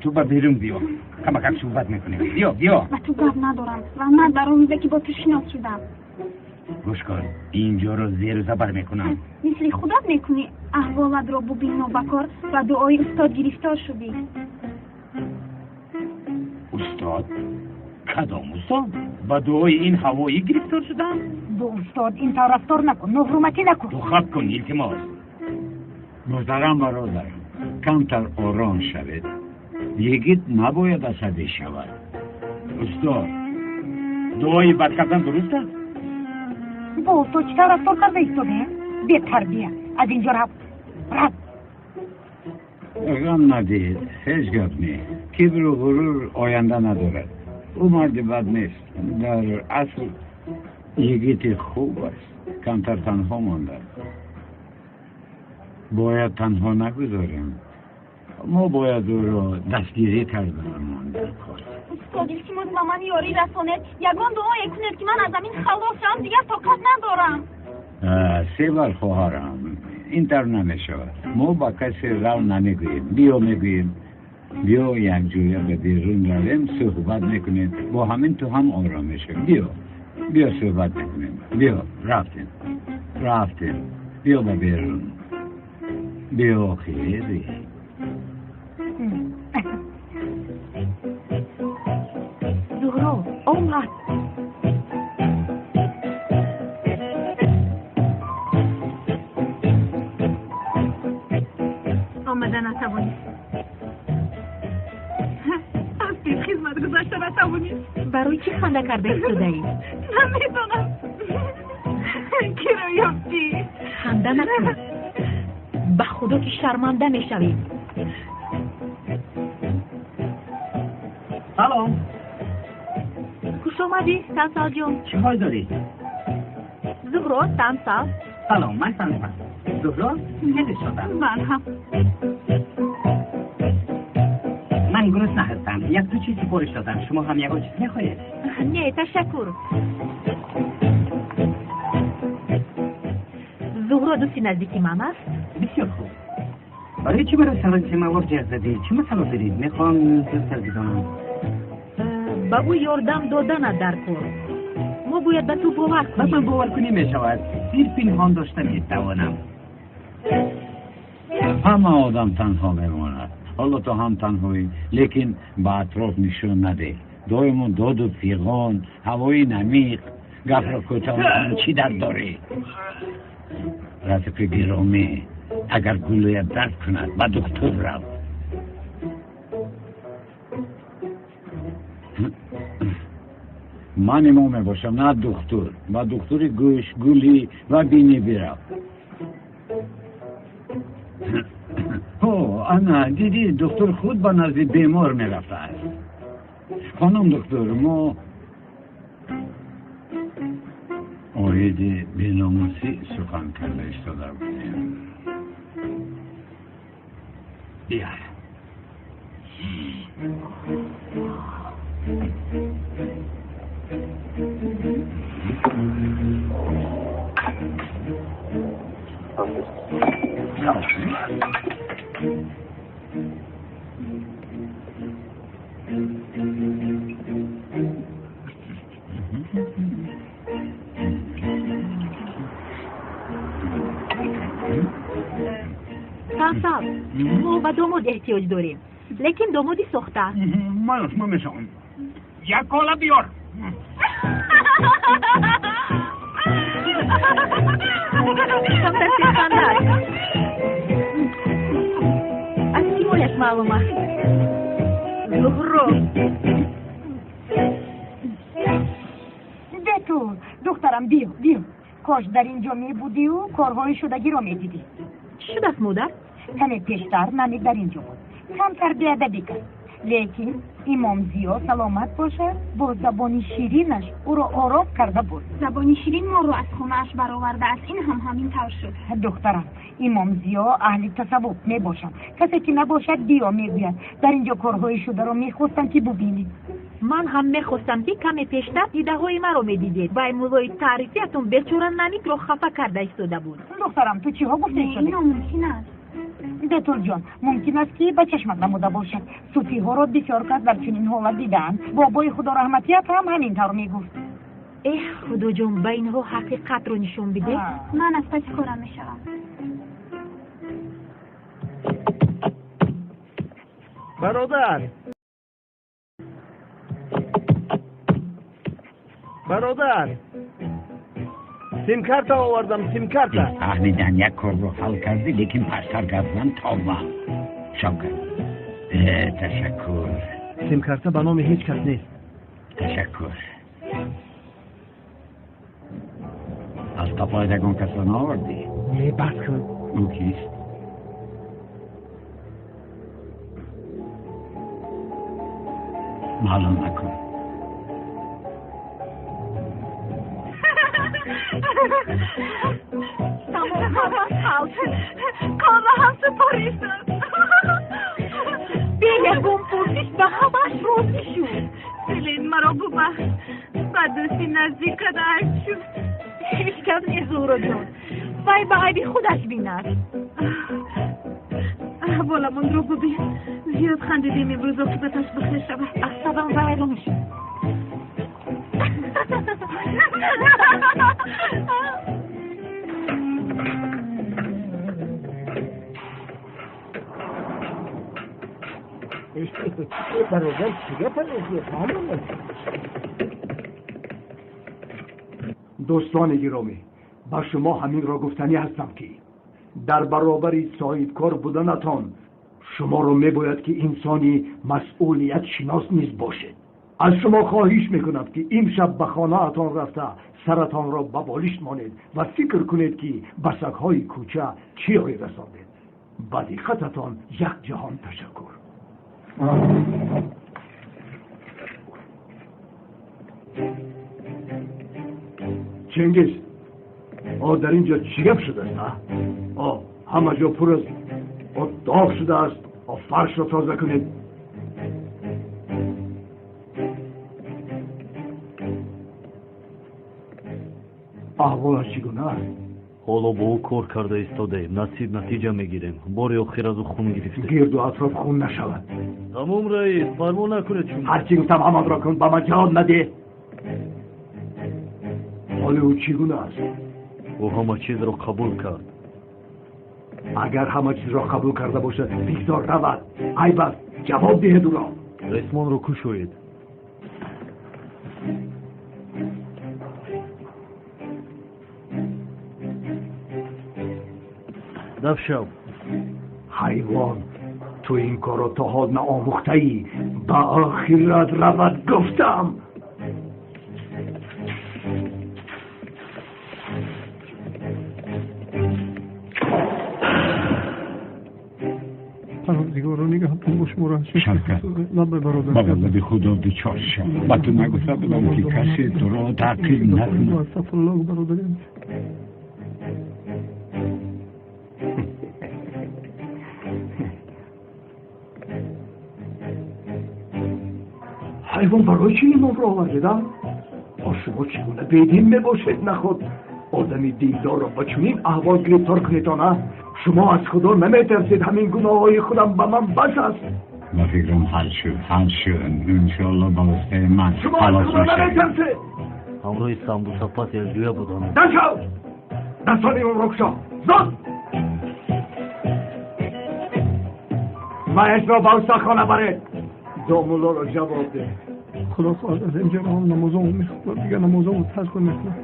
Ту ба берун биё, камакак суҳбат мекунем. Биё, биё. Ба ту гап надорам ва ман дар он мизе ки бо ту шинос шудам. Гӯш кун, инҷоро зеру забар мекунам. Мисли худат мекунӣ. Аҳволатро бубин, нобакор, ба дуои устод гирифтор шудӣ. Устод? Кадом устод? Ба дуои ин ҳавоӣ гирифтор шудам? Бо устод ин тавр рафтор накун, ноҳурматӣ накун. Ту хат кун, илтимос. Муҳтарам бародар, камтар ором шавед. Йигит набояд асабӣ шавад. Устод, дуои бад кардан дуруст аст? Бо устод чӣ тавр рафтор карда истодаем? Бетарбия, аз инҷо рав, рав. Ғам надиҳед, ҳеҷ гап не. Кибру ғурур оянда надорад. Ӯ марди бад нест. Дар асл йигити хуб аст. Камтар танҳо монда. Бояд танҳо нагузорем. Мо бояд ӯро дастгирӣ карданамон дар кор. Устод, илтимос ба ман ёрӣ расонед. Ягон дуое кунед, ки ман аз замин халос шавам, дигар тоқат надорам. Себар хоҳарам, ин тавр намешавад. Мо ба касе рав намегӯем. Биё мегӯем. Биё якҷоя ба берун равем, суҳбат мекунем. Бо ҳамин ту ҳам ором мешавӣ. Биё, биё суҳбат мекунем. Биё, рафтем. Рафтем. Биё ба берун. Биё хеле. Зуҳро омад. Омада натавонист. Аз хизмат гузашта натавонист. Барои чӣ ханда карда истодаӣ? Намедонам. Киро ёфтӣ? Ханда накун. Ба худо ки шарманда мешавӣ. Салом. Хуш омадӣ, Сансалҷон. Чӣ ҳол дорӣ? Зуҳро, Сансал. Салом, ман Сансал. Зуҳро, хеле шодам. Ман ҳам. Ман гурусна ҳастам. Як ду чиз супориш додам. Шумо ҳам ягон чиз мехоҳед? Не, ташаккур. Зуҳро дӯсти наздики ман аст. Бисёр хуб. Барои чӣ барои сароҷимавор ҷеғ задӣ? Чӣ масъала доред? Мехоҳам зудтар бидонам. Ба ӯ ёрдам доданат дар кор. Мо бояд ба ту бовар Ба кунем. ман бовар кунӣ мешавад. Сир пинҳон дошта метавонам. Ҳама одам танҳо мемонад. Ҳоло ту ҳам танҳоӣ, лекин ба атроф нишон надеҳ. Доимо доду фиғон, ҳавои намиқ, гапро кӯтоҳ кун, чӣ дард дорӣ? Рафиқи гиромӣ, агар гулӯят дард кунад, ба духтур рав. Ман имом мебошам, на духтур. Ба духтури гӯш, гулӣ ва бинӣ бирав. Ҳо, ана, дидӣ, духтур худ ба назди бемор мерафтааст. Хонум духтур, мо оиди беномусӣ сухан карда истода будем. Биёр. Сансал, мо ба домод эҳтиёҷ дорем, лекин домоди сохта. Ман шумо мешавам. Як кола биёр. Камтар серханда аст. Аз симояш маълум аст. Зуҳро. Бетул, духтарам, биё, биё. Кош дар ин ҷо мебудию корҳои шудагиро медидӣ. Чӣ шудааст, модар? Каме пештар Намик дар ин ҷо буд. Камтар беадабӣ кард. Лекин имом Зиё саломат бошад, бо забони ширинаш ӯро ором карда буд. Забони ширин моро аз хонааш баровардааст. Ин ҳам ҳамин тавр шуд. Духтарам, имом Зиё аҳли тасаввуф мебошанд. Касе ки набошад, биё мегӯяд. Дар ин ҷо корҳои шударо мехостам, ки бубинед. Ман ҳам мехостам, ки каме пештар дидаҳои маро медидед. Вай муллои таърифиятон бечора Намикро хафа карда истода буд. Духтарам, ту чиҳо гуфта Не, истодаӣ? ин номумкин аст. Бетулҷон, мумкин аст, ки ба чашмат намуда бошад. Суфиҳоро бисёр кас дар чунин ҳолат дидаанд. Бобои худораҳматият ҳам ҳамин тавр мегуфт. Эҳ, худоҷон, ба инҳо ҳақиқатро нишон бидеҳ. Ман аз паси корам мешавам. Бародар, бародар, симкарта овардам, симкарта. Фаҳмидан, як корро ҳал кардӣ, лекин пастар гап зан, тавба. Шавкат. Ташаккур. Симкарта ба номи ҳеҷ кас нест. Ташаккур. Аз қафои ягон касро наовардӣ? Не, бас кун. Ӯ кист? Маълум накун. Тамом, ҳамаш ҳал шуд. Корро ҳам супориш дод. Бе ягон пурсиш ба ҳамаш розӣ шуд. Селин, маро бубахш. Ба дӯсти наздик када айб шуд. Ҳеҷ гап нест, Зуҳроҷон. Вай ба айби худаш бинад. Аҳволамонро бубин. Зиёд хандидем имрӯз, оқибаташ бихел шавад. Асабам вайрон шуд. Бародар, чӣ гапа мекунед? Дӯстони гиромӣ, ба шумо ҳаминро гуфтанӣ ҳастам, ки дар баробари соҳибкор буданатон шуморо мебояд, ки инсони масъулиятшинос низ бошед. Аз шумо хоҳиш мекунам, ки имшаб ба хонаатон рафта саратонро ба болишт монед ва фикр кунед, ки ба сагҳои кӯча чӣ ёрӣ расондед. Ба диққататон як ҷаҳон ташаккур. Чингиз, о дар ин ҷо чӣ гап шудааст? О ҳама ҷо пур аз о доғ шудааст. О фаршро тоза кунед. Аҳволаш чӣ гуна аст? Ҳоло бо ӯ кор карда истодаем. Насиб натиҷа мегирем. Бори охир аз ӯ хун гирифтем. Гирду атроф хун нашавад. Тамом, раис, парво накунед шумо. Ҳарчи гуфтам ҳамонро кун, ба ман ҷавоб надеҳ. Ҳоли ӯ чӣ гуна аст? Ӯ ҳама чизро қабул кард. Агар ҳама чизро қабул карда бошад, бигзор равад. Айб аст, ҷавоб диҳед ӯро. Ресмонро кушоед. Даф шав. Ҳайвон, ту ин корро то ҳол наомӯхтаӣ. Ба охират равад гуфтам. Парвардигоро, нигаҳбон бош моро. Шавкат, лаббай бародар. Ба ғазаби Худо дучор шав. Ба ту нагуфта будам, ки касе туро таъқиб накунад. Астағфируллоҳ, бародарем. Ҳайвон, барои чӣ имомро овардед? О шумо чӣ гуна бедин мебошед? Наход одами диндорро ба чунин аҳвол гирифтор кунедон, а? Шумо аз Худо наметарсед. Ҳамин гуноҳҳои худам ба ман бас аст. Ба фикрам ҳал шуд, ҳал шуд. Иншоалло ба воситаи ман шумо аз халос Худо мешавед. наметарсед. Ҳамроҳи самбусапаз якҷоя буданд. Нашав! Дастони имомро кушо, зуд! Ваяшро ба устохона баред. Домуллоро ҷавоб деҳ. Худо хоҳад, аз инҷо ҳам намозамон мехонам, дигар намозамон тарк намекунам.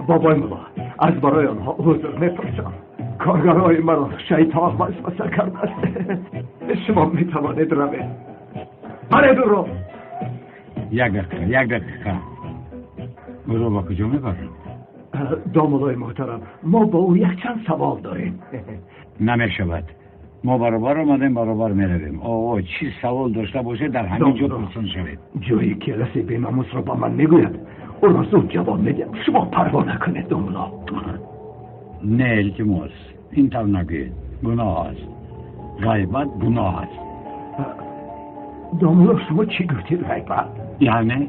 Бобои мулло, аз барои онҳо узр мепурсам. Коргарои маро шайтон васваса кардааст. Шумо метавонед равед. Баред ӯро. Як дақиқа, як дақиқа. Ӯро ба куҷо мебаред? Домуллои муҳтарам, мо бо ӯ якчанд савол дорем. Намешавад. Мо баробар омадем, баробар меравем. Оғо, чӣ савол дошта бошед, дар ҳамин ҷо Домулло, пурсон шавед. Ҷои келаси беномусро ба ман мегӯяд, ӯро зуд ҷавоб медиҳам. Шумо парво накунед, домулло. Не, илтимос, ин тавр нагӯед. Гуноҳ аст. Ғайбат гуноҳ аст. Домулло, шумо чӣ гуфтед? Ғайбат? Яъне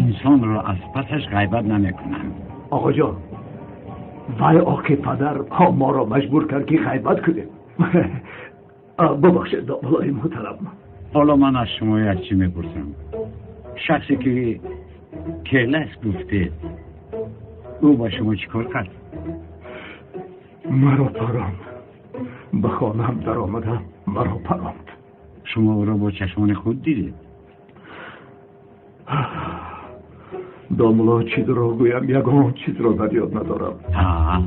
инсонро аз пасаш ғайбат намекунанд. Оғоҷон, вай оки падар моро маҷбур кард, ки ғайбат кунем. Бубахшед, домуллои муҳтарам. Ҳоло ман аз шумо як чӣ мепурсам. Шахсе ки келас гуфтед, ӯ ба шумо чӣ кор кард? Маро паронд. Ба хонаам даромада маро паронд. Шумо ӯро бо чашмони худ дидед? Домулло, чӣ дурӯғ гӯям, ягон чизро дар ёд надорам. Ҳа,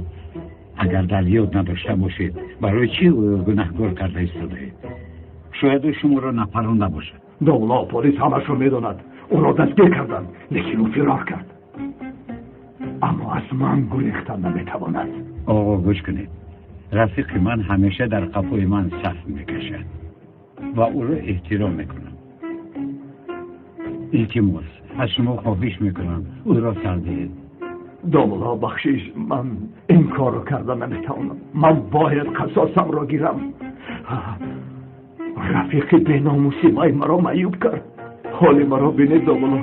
агар дар ёд надошта бошед, барои чӣ ӯро гунаҳкор карда истодаед? Шояд ӯ шуморо напаронда бошад. Домулло, полис ҳамашро медонад. Ӯро дастгир карданд, лекин ӯ фирор кард. Аммо аз ман гурехтан наметавонад. Оғо, гӯш кунед. Рафиқи ман ҳамеша дар қафои ман саф мекашад ва ӯро эҳтиром мекунам. Илтимос, аз шумо хоҳиш мекунам, ӯро сар диҳед. Домулло, бахшиш, ман ин корро карда наметавонам. Ман бояд қасосамро гирам. Рафиқи беномуси вай маро маъюб кард. Ҳоли маро бинед, домулло,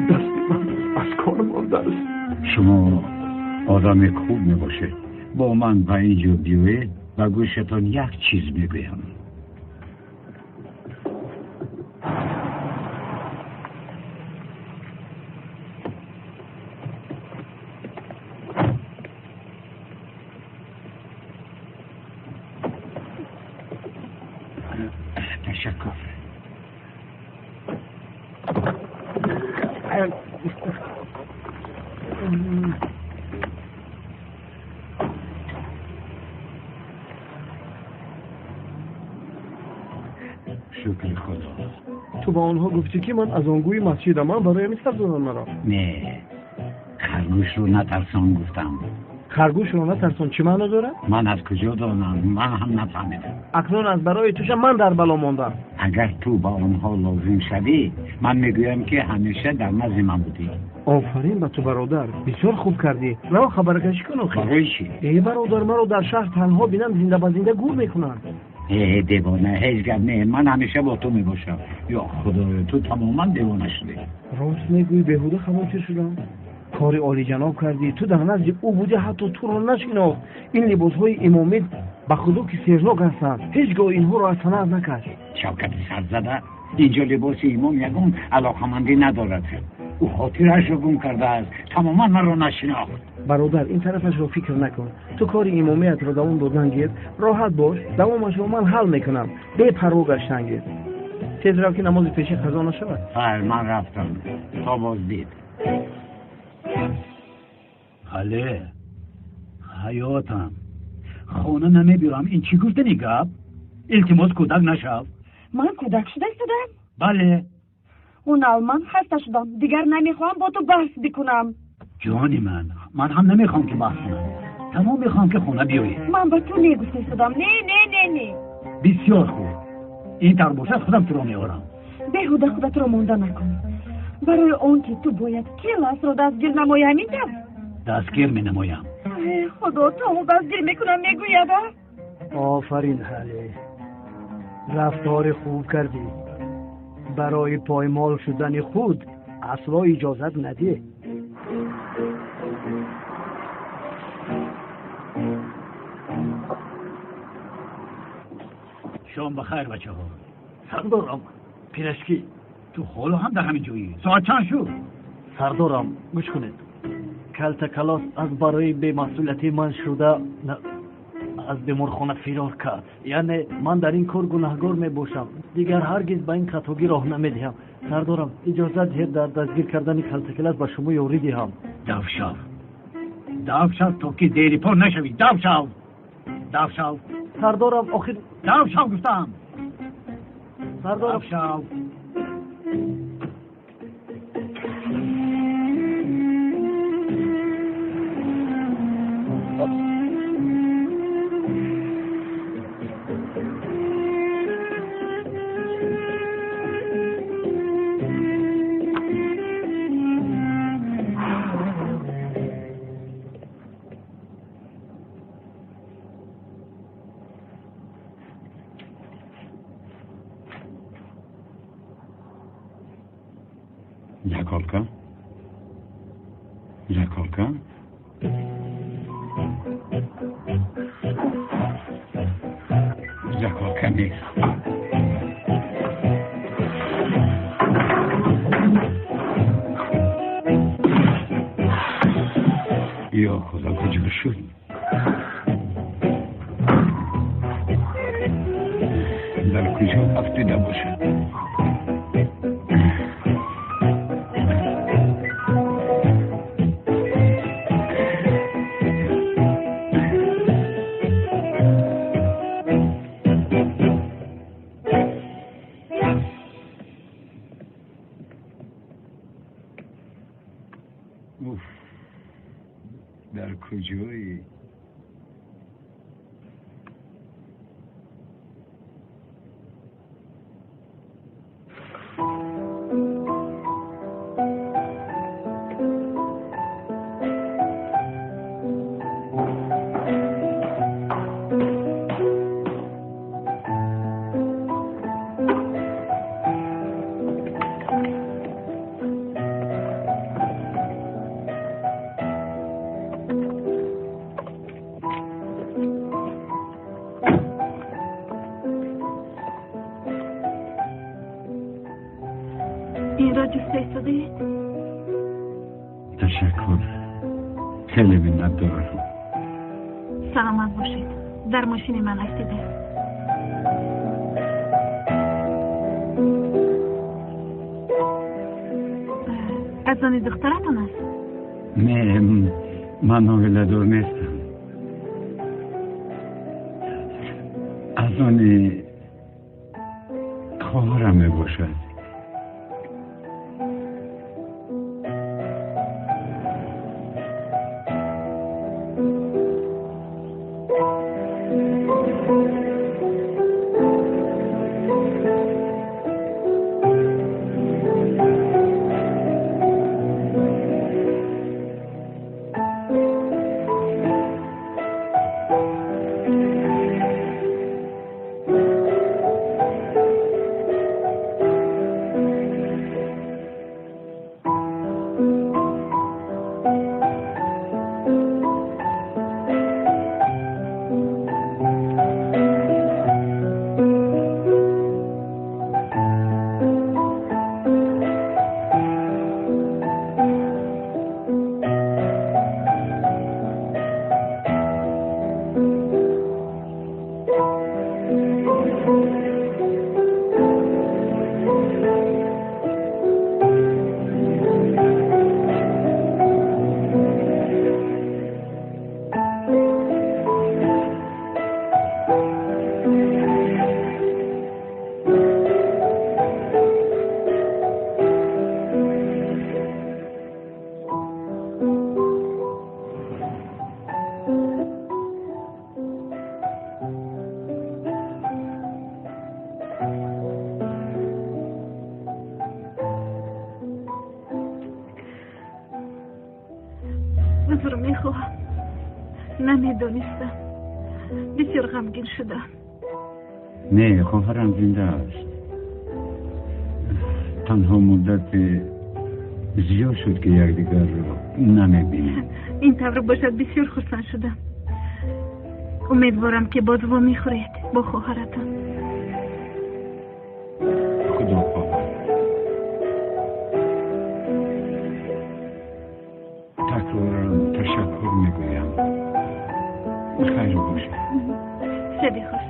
дасти ман аз кор мондааст. Шумо одами хуб мебошед. Бо ман ба ин ҷо биёед, ба гӯшатон як чиз мегӯям. Ташаккур. Шукри Худо. Ту ба онҳо гуфтӣ, ки ман аз он гӯи масҷидам, ман барои ҳамин сар додам маро. Не, харгӯшро натарсон гуфтам. Харгӯшро натарсон чӣ маъно дорад? Ман аз куҷо донам? Ман ҳам нафаҳмидам. Акнун аз барои туша ман дар бало мондам. Агар ту ба онҳо лозим шавӣ, ман мегӯям, ки ҳамеша дар назди ман будӣ. Офарин ба ту, бародар, бисёр хуб кардӣ. Раво хабаркашӣ кун охир. Барои чӣ? Э, бародар, маро дар шаҳр танҳо бинам, зинда ба зинда гур мекунанд. Э, девона, ҳеҷ гап не, ман ҳамеша бо ту мебошам. Ё Худоё, ту тамоман девона шудӣ. Рост мегӯӣ, беҳуда хавотир шудам. Кори олиҷаноб кардӣ. Ту дар назди ӯ будӣ, ҳатто туро нашинохт. Ин либосҳои имомӣ ба худо ки сернок ҳастанд. Ҳеҷ гоҳ инҳоро аз санаат накаш. Шавкати сарзада, инҷо либоси имом ягон алоқамандӣ надорад. Ӯ хотирашро гум кардааст, тамоман маро нашинохт. Бародар, ин тарафашро фикр накун. Ту кори имомиятро давом додан гир, роҳат бош, давомашро ман ҳал мекунам. Бепарво гаштан гир. Тез рав, ки намози пешин қазо нашавад. Хайр, ман рафтам. То боздид. Ҳале, ҳаётам, хона намебирам. Ин чӣ гуфтани гап? Илтимос, кӯдак нашав. Ман кӯдак шуда истодам? Бале. Унал, ман хаста шудам, дигар намехоҳам бо ту баҳс бикунам. Ҷони ман, ман ҳам намехоҳам ки баҳс кунам. Тамом мехоҳам ки хона биёӣ. Ман ба ту не гуфта истодам. Не, не, не, не. Бисёр хуб, ин тавр бошад, худам туро меорам. Беҳуда худатро монда накун. Барои он ки ту бояд Келасро дастгир намоӣ, ҳамин тавр? Дастгир менамоям. Худо, то дастгир мекунам мегӯяд, а? Офарин, ҳале, рафтори хуб кардӣ. Барои поймол шудани худ асло иҷозат надеҳ. Шом ба хайр, бачаҳо. Сардорам, пирашки. Ту ҳоло ҳам дар ҳамин ҷоӣ? Соат чанд шуд? Сардорам, гӯш кунед. Калтакалос аз барои бемасъулияти ман шуда аз беморхона фирор кард. Яъне ман дар ин кор гунаҳгор мебошам. Дигар ҳаргиз ба ин хатогӣ роҳ намедиҳам. Сардорам, иҷозат диҳед дар дастгир кардани калтакалос ба шумо ёрӣ диҳам. Дав шав, дав шав, то ки дери пор нашавӣ. Дав шав, дав шав. Сардорам, охир. Дав шав гуфтам. Сардорам, дав шав. Заколка? Заколка? Заколка нест. Ё Худо, куҷо шуд? Дар куҷо афтида бошад? Уф, дар куҷоӣ? Хаста истодаед? Ташаккур, хеле миннатдорам. Саломат бошед. Дар мошини ман афтида. Аз они духтаратон аст? Не, ман оиладор нестам. Аз они хоҳарам мебошад. Узр мехоҳам, намедонистам. Бисёр ғамгин шудам. Не, хоҳарам зинда аст. Танҳо муддати зиёд шуд, ки якдигарро намебинем. Ин тавр бошад, бисёр хурсанд шудам. Умедворам, ки боз вомехӯред бо хоҳаратон. Худо хоҳад. Такроран ташаккур мегӯям. Хайр бошед. Шаби хуш.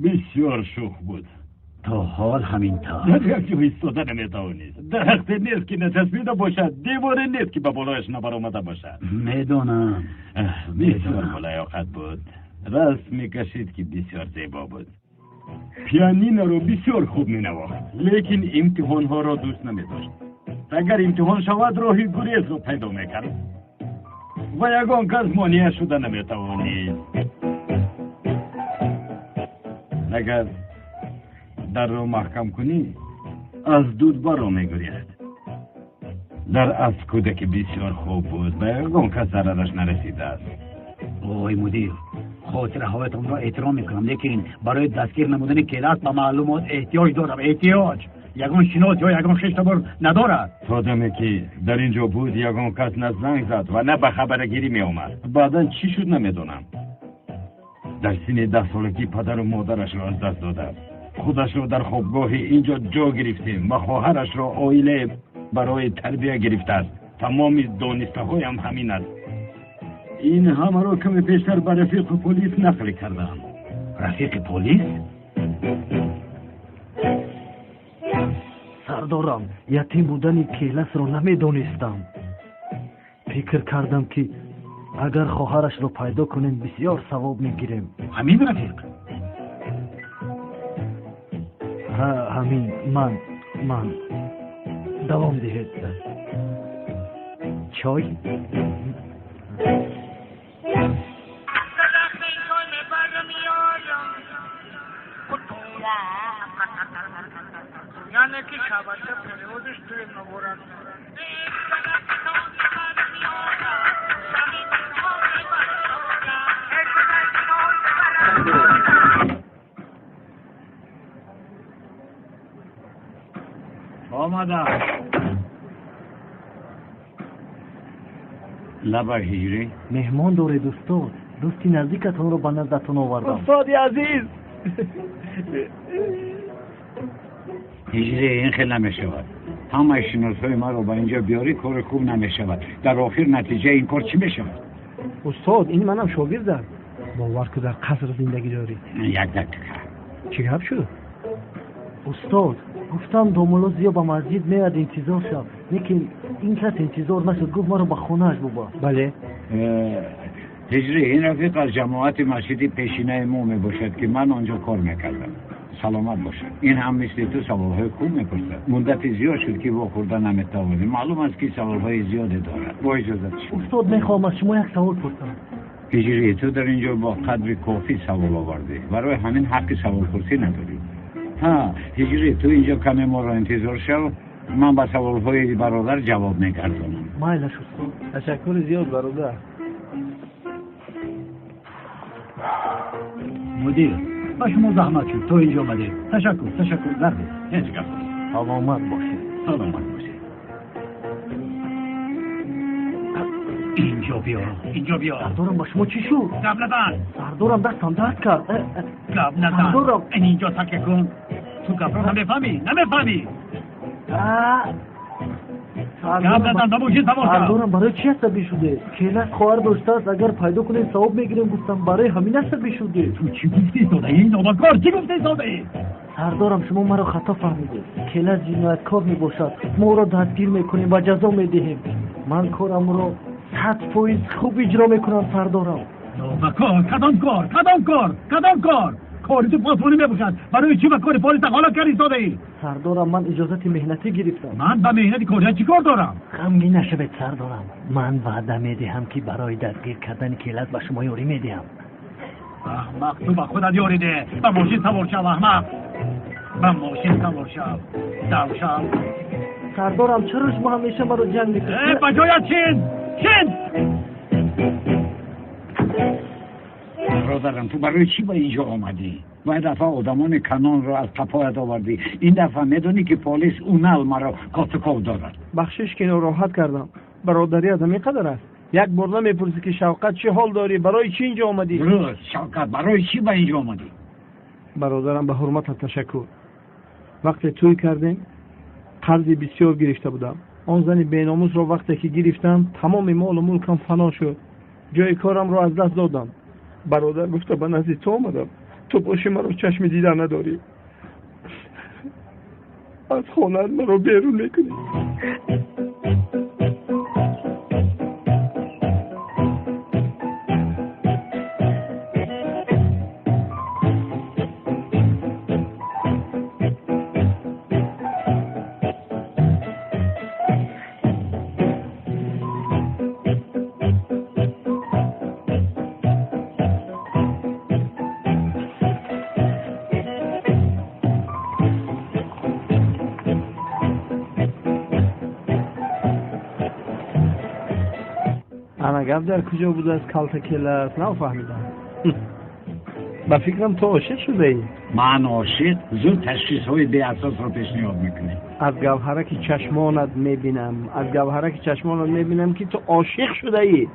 Бисёр шӯх буд. То ҳол ҳамин тавр. Дар як ҷо истода наметавонист. Дарахте нест, ки начаспида бошад, деворе нест, ки ба болояш набаромада бошад. Медонам. Бисёр болаёқат буд. Расм мекашид, ки бисёр зебо буд. Пианиноро бисёр хуб менавохт, лекин имтиҳонҳоро дӯст намедошт. Агар имтиҳон шавад, роҳи гурезро пайдо мекард ва ягон кас монеа шуда наметавонист. Агар дарро маҳкам кунӣ, аз дуд баро мегурехт. Дар асл кӯдаки бисёр хуб буд, ба ягон кас зарараш нарасидааст. Ой мудир, хотираҳоятонро эҳтиром мекунам, лекин барои дастгир намудани Келас ба маълумот эҳтиёҷ дорам. Эҳтиёҷ. Ягон шинос ё ягон хештабор надорад. То даме ки дар ин ҷо буд, ягон кас на занг зад ва на ба хабаргирӣ меомад. Баъдан чӣ шуд, намедонам. Дар синни 10 солагӣ падару модарашро аз даст додааст. Худашро дар хобгоҳи ин ҷо ҷо гирифтем ва хоҳарашро оилае барои тарбия гирифтааст. Тамоми донистаҳоям ҳамин аст. Ин ҳамаро каме пештар ба рафиқи полис нақл кардам. Рафиқи полис? Сардорам, ятим будани Келасро намедонистам. Фикр кардам, ки агар хоҳарашро пайдо кунем, бисёр савоб мегирем. Ҳамин рафиқ? Ҳа, ҳамин. Ман давом диҳед. Чой. Яъне ки шабача переводиш туи наборад. Омадам. Лаба ҳиҷрӣ. Меҳмон доред устод. Дӯсти наздикатонро ба наздатон овардам. Устоди азиз. Ҳиҷрӣ, ин хел намешавад. Ҳамаи шиносҳои маро ба инҷо биёрӣ, кори хуб намешавад. Дар охир натиҷаи ин кор чӣ мешавад? Устод, ин манам шогирдам. Бовар ку, дар қаср зиндагӣ дорӣ. Як дақиқа. Чӣ гап шуд? Устод, гуфтам домулло Зиё ба масҷид меояд, интизор шав. Лекин ин кас интизор нашуд, гуфт маро ба хонааш бубар. Бале. Ҳиҷрӣ, ин рафиқ аз ҷамоати масҷиди пешинаи мо мебошад, ки ман он ҷо кор мекардам. Саломат бошад. Ин ҳам мисли ту саволҳои хуб мепурсад. Муддати зиёд шуд, ки вохӯрда наметавонем. Маълум аст, ки саволҳои зиёде дорад. Бо иҷозат шумо. Устод, мехоҳам аз шумо як савол пурсам. Ҳиҷрӣ, ту дар ин ҷо бо қадри кофӣ савол овардӣ. Барои ҳамин ҳаққи саволпурсӣ надорӣ. Ҳа, ҳиҷрӣ, ту инҷо каме моро интизор шав. Ман ба саволҳои бародар ҷавоб мегардонам. Майлаш устод. Ташаккури зиёд бародар. Мудир, ба шумо заҳмат шуд, то инҷо омадед. Ташаккур, ташаккур, гардед. Ҳеҷ гап нест. Саломат бошед. Саломат бошед. Инҷо биё, инҷо биё. Сардорам, ба шумо чӣ шуд? Гап назан. Сардорам, дастам дард кард. Гап назан. Сардорам. Ин инҷо такя кун. Ту гапро намефаҳмӣ, намефаҳмӣ. Гап назан, ба мошин савор шав. Сардорам, барои чӣ асабӣ шудед? Келас хоҳар доштааст, агар пайдо кунем савоб мегирем, гуфтам, барои ҳамин асабӣ шудед. Ту чӣ гуфтӣ содаӣ? Нобакор, чӣ гуфтӣ содаӣ? Сардорам, шумо маро хато фаҳмидед. Келас ҷинояткор мебошад. Мо ӯро дастгир мекунем ва ҷазо медиҳем. Ман корамро 100% хуб иҷро мекунам, сардорам. Нобакор, кадом кор? Кадом кор? Кадом кор? Кори ту посбонӣ мебошад. Барои чӣ ба кори полис дахолат кардӣ содаӣ? Сардорам, ман иҷозати меҳнатӣ гирифтам. Ман ба меҳнати корият чӣ кор дорам? Ғамгин нашавед сардорам. Ман ваъда медиҳам, ки барои дастгир кардани Келас ба шумо ёрӣ медиҳам. Аҳмақ, ту ба худат ёрӣ деҳ. Ба мошин савор шав, аҳмақ. Ба мошин савор шав. Дав шав. Сардорам, чаро шумо ҳамеша маро ҷанг мекунед? Ба ҷоят шин! Шин! Бародарам, ту барои чӣ ба инҷо омадӣ? Вай дафъа одамони канонро аз қафоят овардӣ. Ин дафъа медонӣ, ки полис унал маро котуков дорад. Бахшиш, ки нороҳат кардам. Бародарӣ аз ҳамин қадар аст. Як бор намепурсӣ, ки Шавқат, чӣ ҳол дорӣ, барои чӣ инҷо омадӣ? Дуруст, Шавқат, барои чӣ ба инҷо омадӣ? Бародарам, ба ҳурматат ташаккур. Вақте тӯй кардем, қарзи бисёр гирифта будам. Он зани беномусро вақте ки гирифтам, тамоми молу мулкам фано шуд. Ҷои корамро аз даст додам. Бародар гуфта ба назди ту омадам. Ту боши маро чашми дида надорӣ. Аз хонаат маро берун мекунӣ. Ана гап дар куҷо будааст калта Келас, нафаҳмидам. Ба фикрам, ту ошиқ шудаӣ. Ман ошиқ? Зуд ташхисҳои беасосро пешниҳод мекунӣ. Аз гавҳараки чашмонат мебинам, аз гавҳараки чашмонат мебинам, ки ту ошиқ шудаӣ.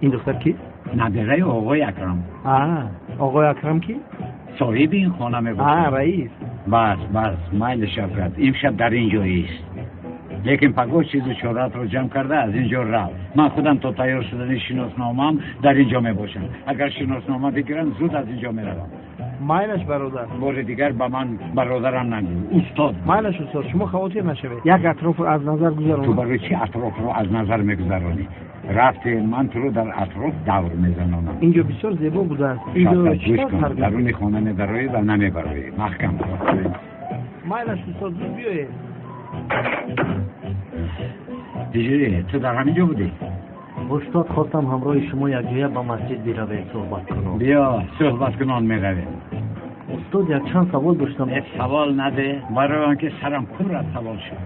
Ин духтар кист? Набираи оғои Акрам. Оғои Акрам ки? Соҳиби ин хона мебошад. Раис. Бас, бас, майли Шавкат, имшаб дар ин ҷо ист. Лекин пагоҳ чизу чораатро ҷамъ карда аз ин ҷо рав. Ман худам то тайёр шудани шиносномаам дар ин ҷо мебошам. Агар шиноснома бигирам, зуд аз ин ҷо меравам. Майлаш бародар. Бори дигар ба ман бародарам нагӯ, устод. Майлаш устод, шумо хавотир нашавед. Як атрофро аз назар гузаронам. Ту барои чӣ атрофро аз назар мегузаронӣ? Рафте, ман туро дар атроф давр мезанонам. Инҷо бисёр зебо будааст. Инҷо чӣ кор? Даруни хона медароӣ ва намебароӣ. Маҳкам. Майлаш устод, зуд биёед. Ҳиҷрӣ, ту дар ҳамин ҷо будӣ? Устод, хостам ҳамроҳи шумо якҷоя ба масҷид биравем, суҳбат кунам. Биё, суҳбат кунон меравем. Устод, якчанд савол доштам. Савол наде, барои он ки сарам пур аз савол шуд.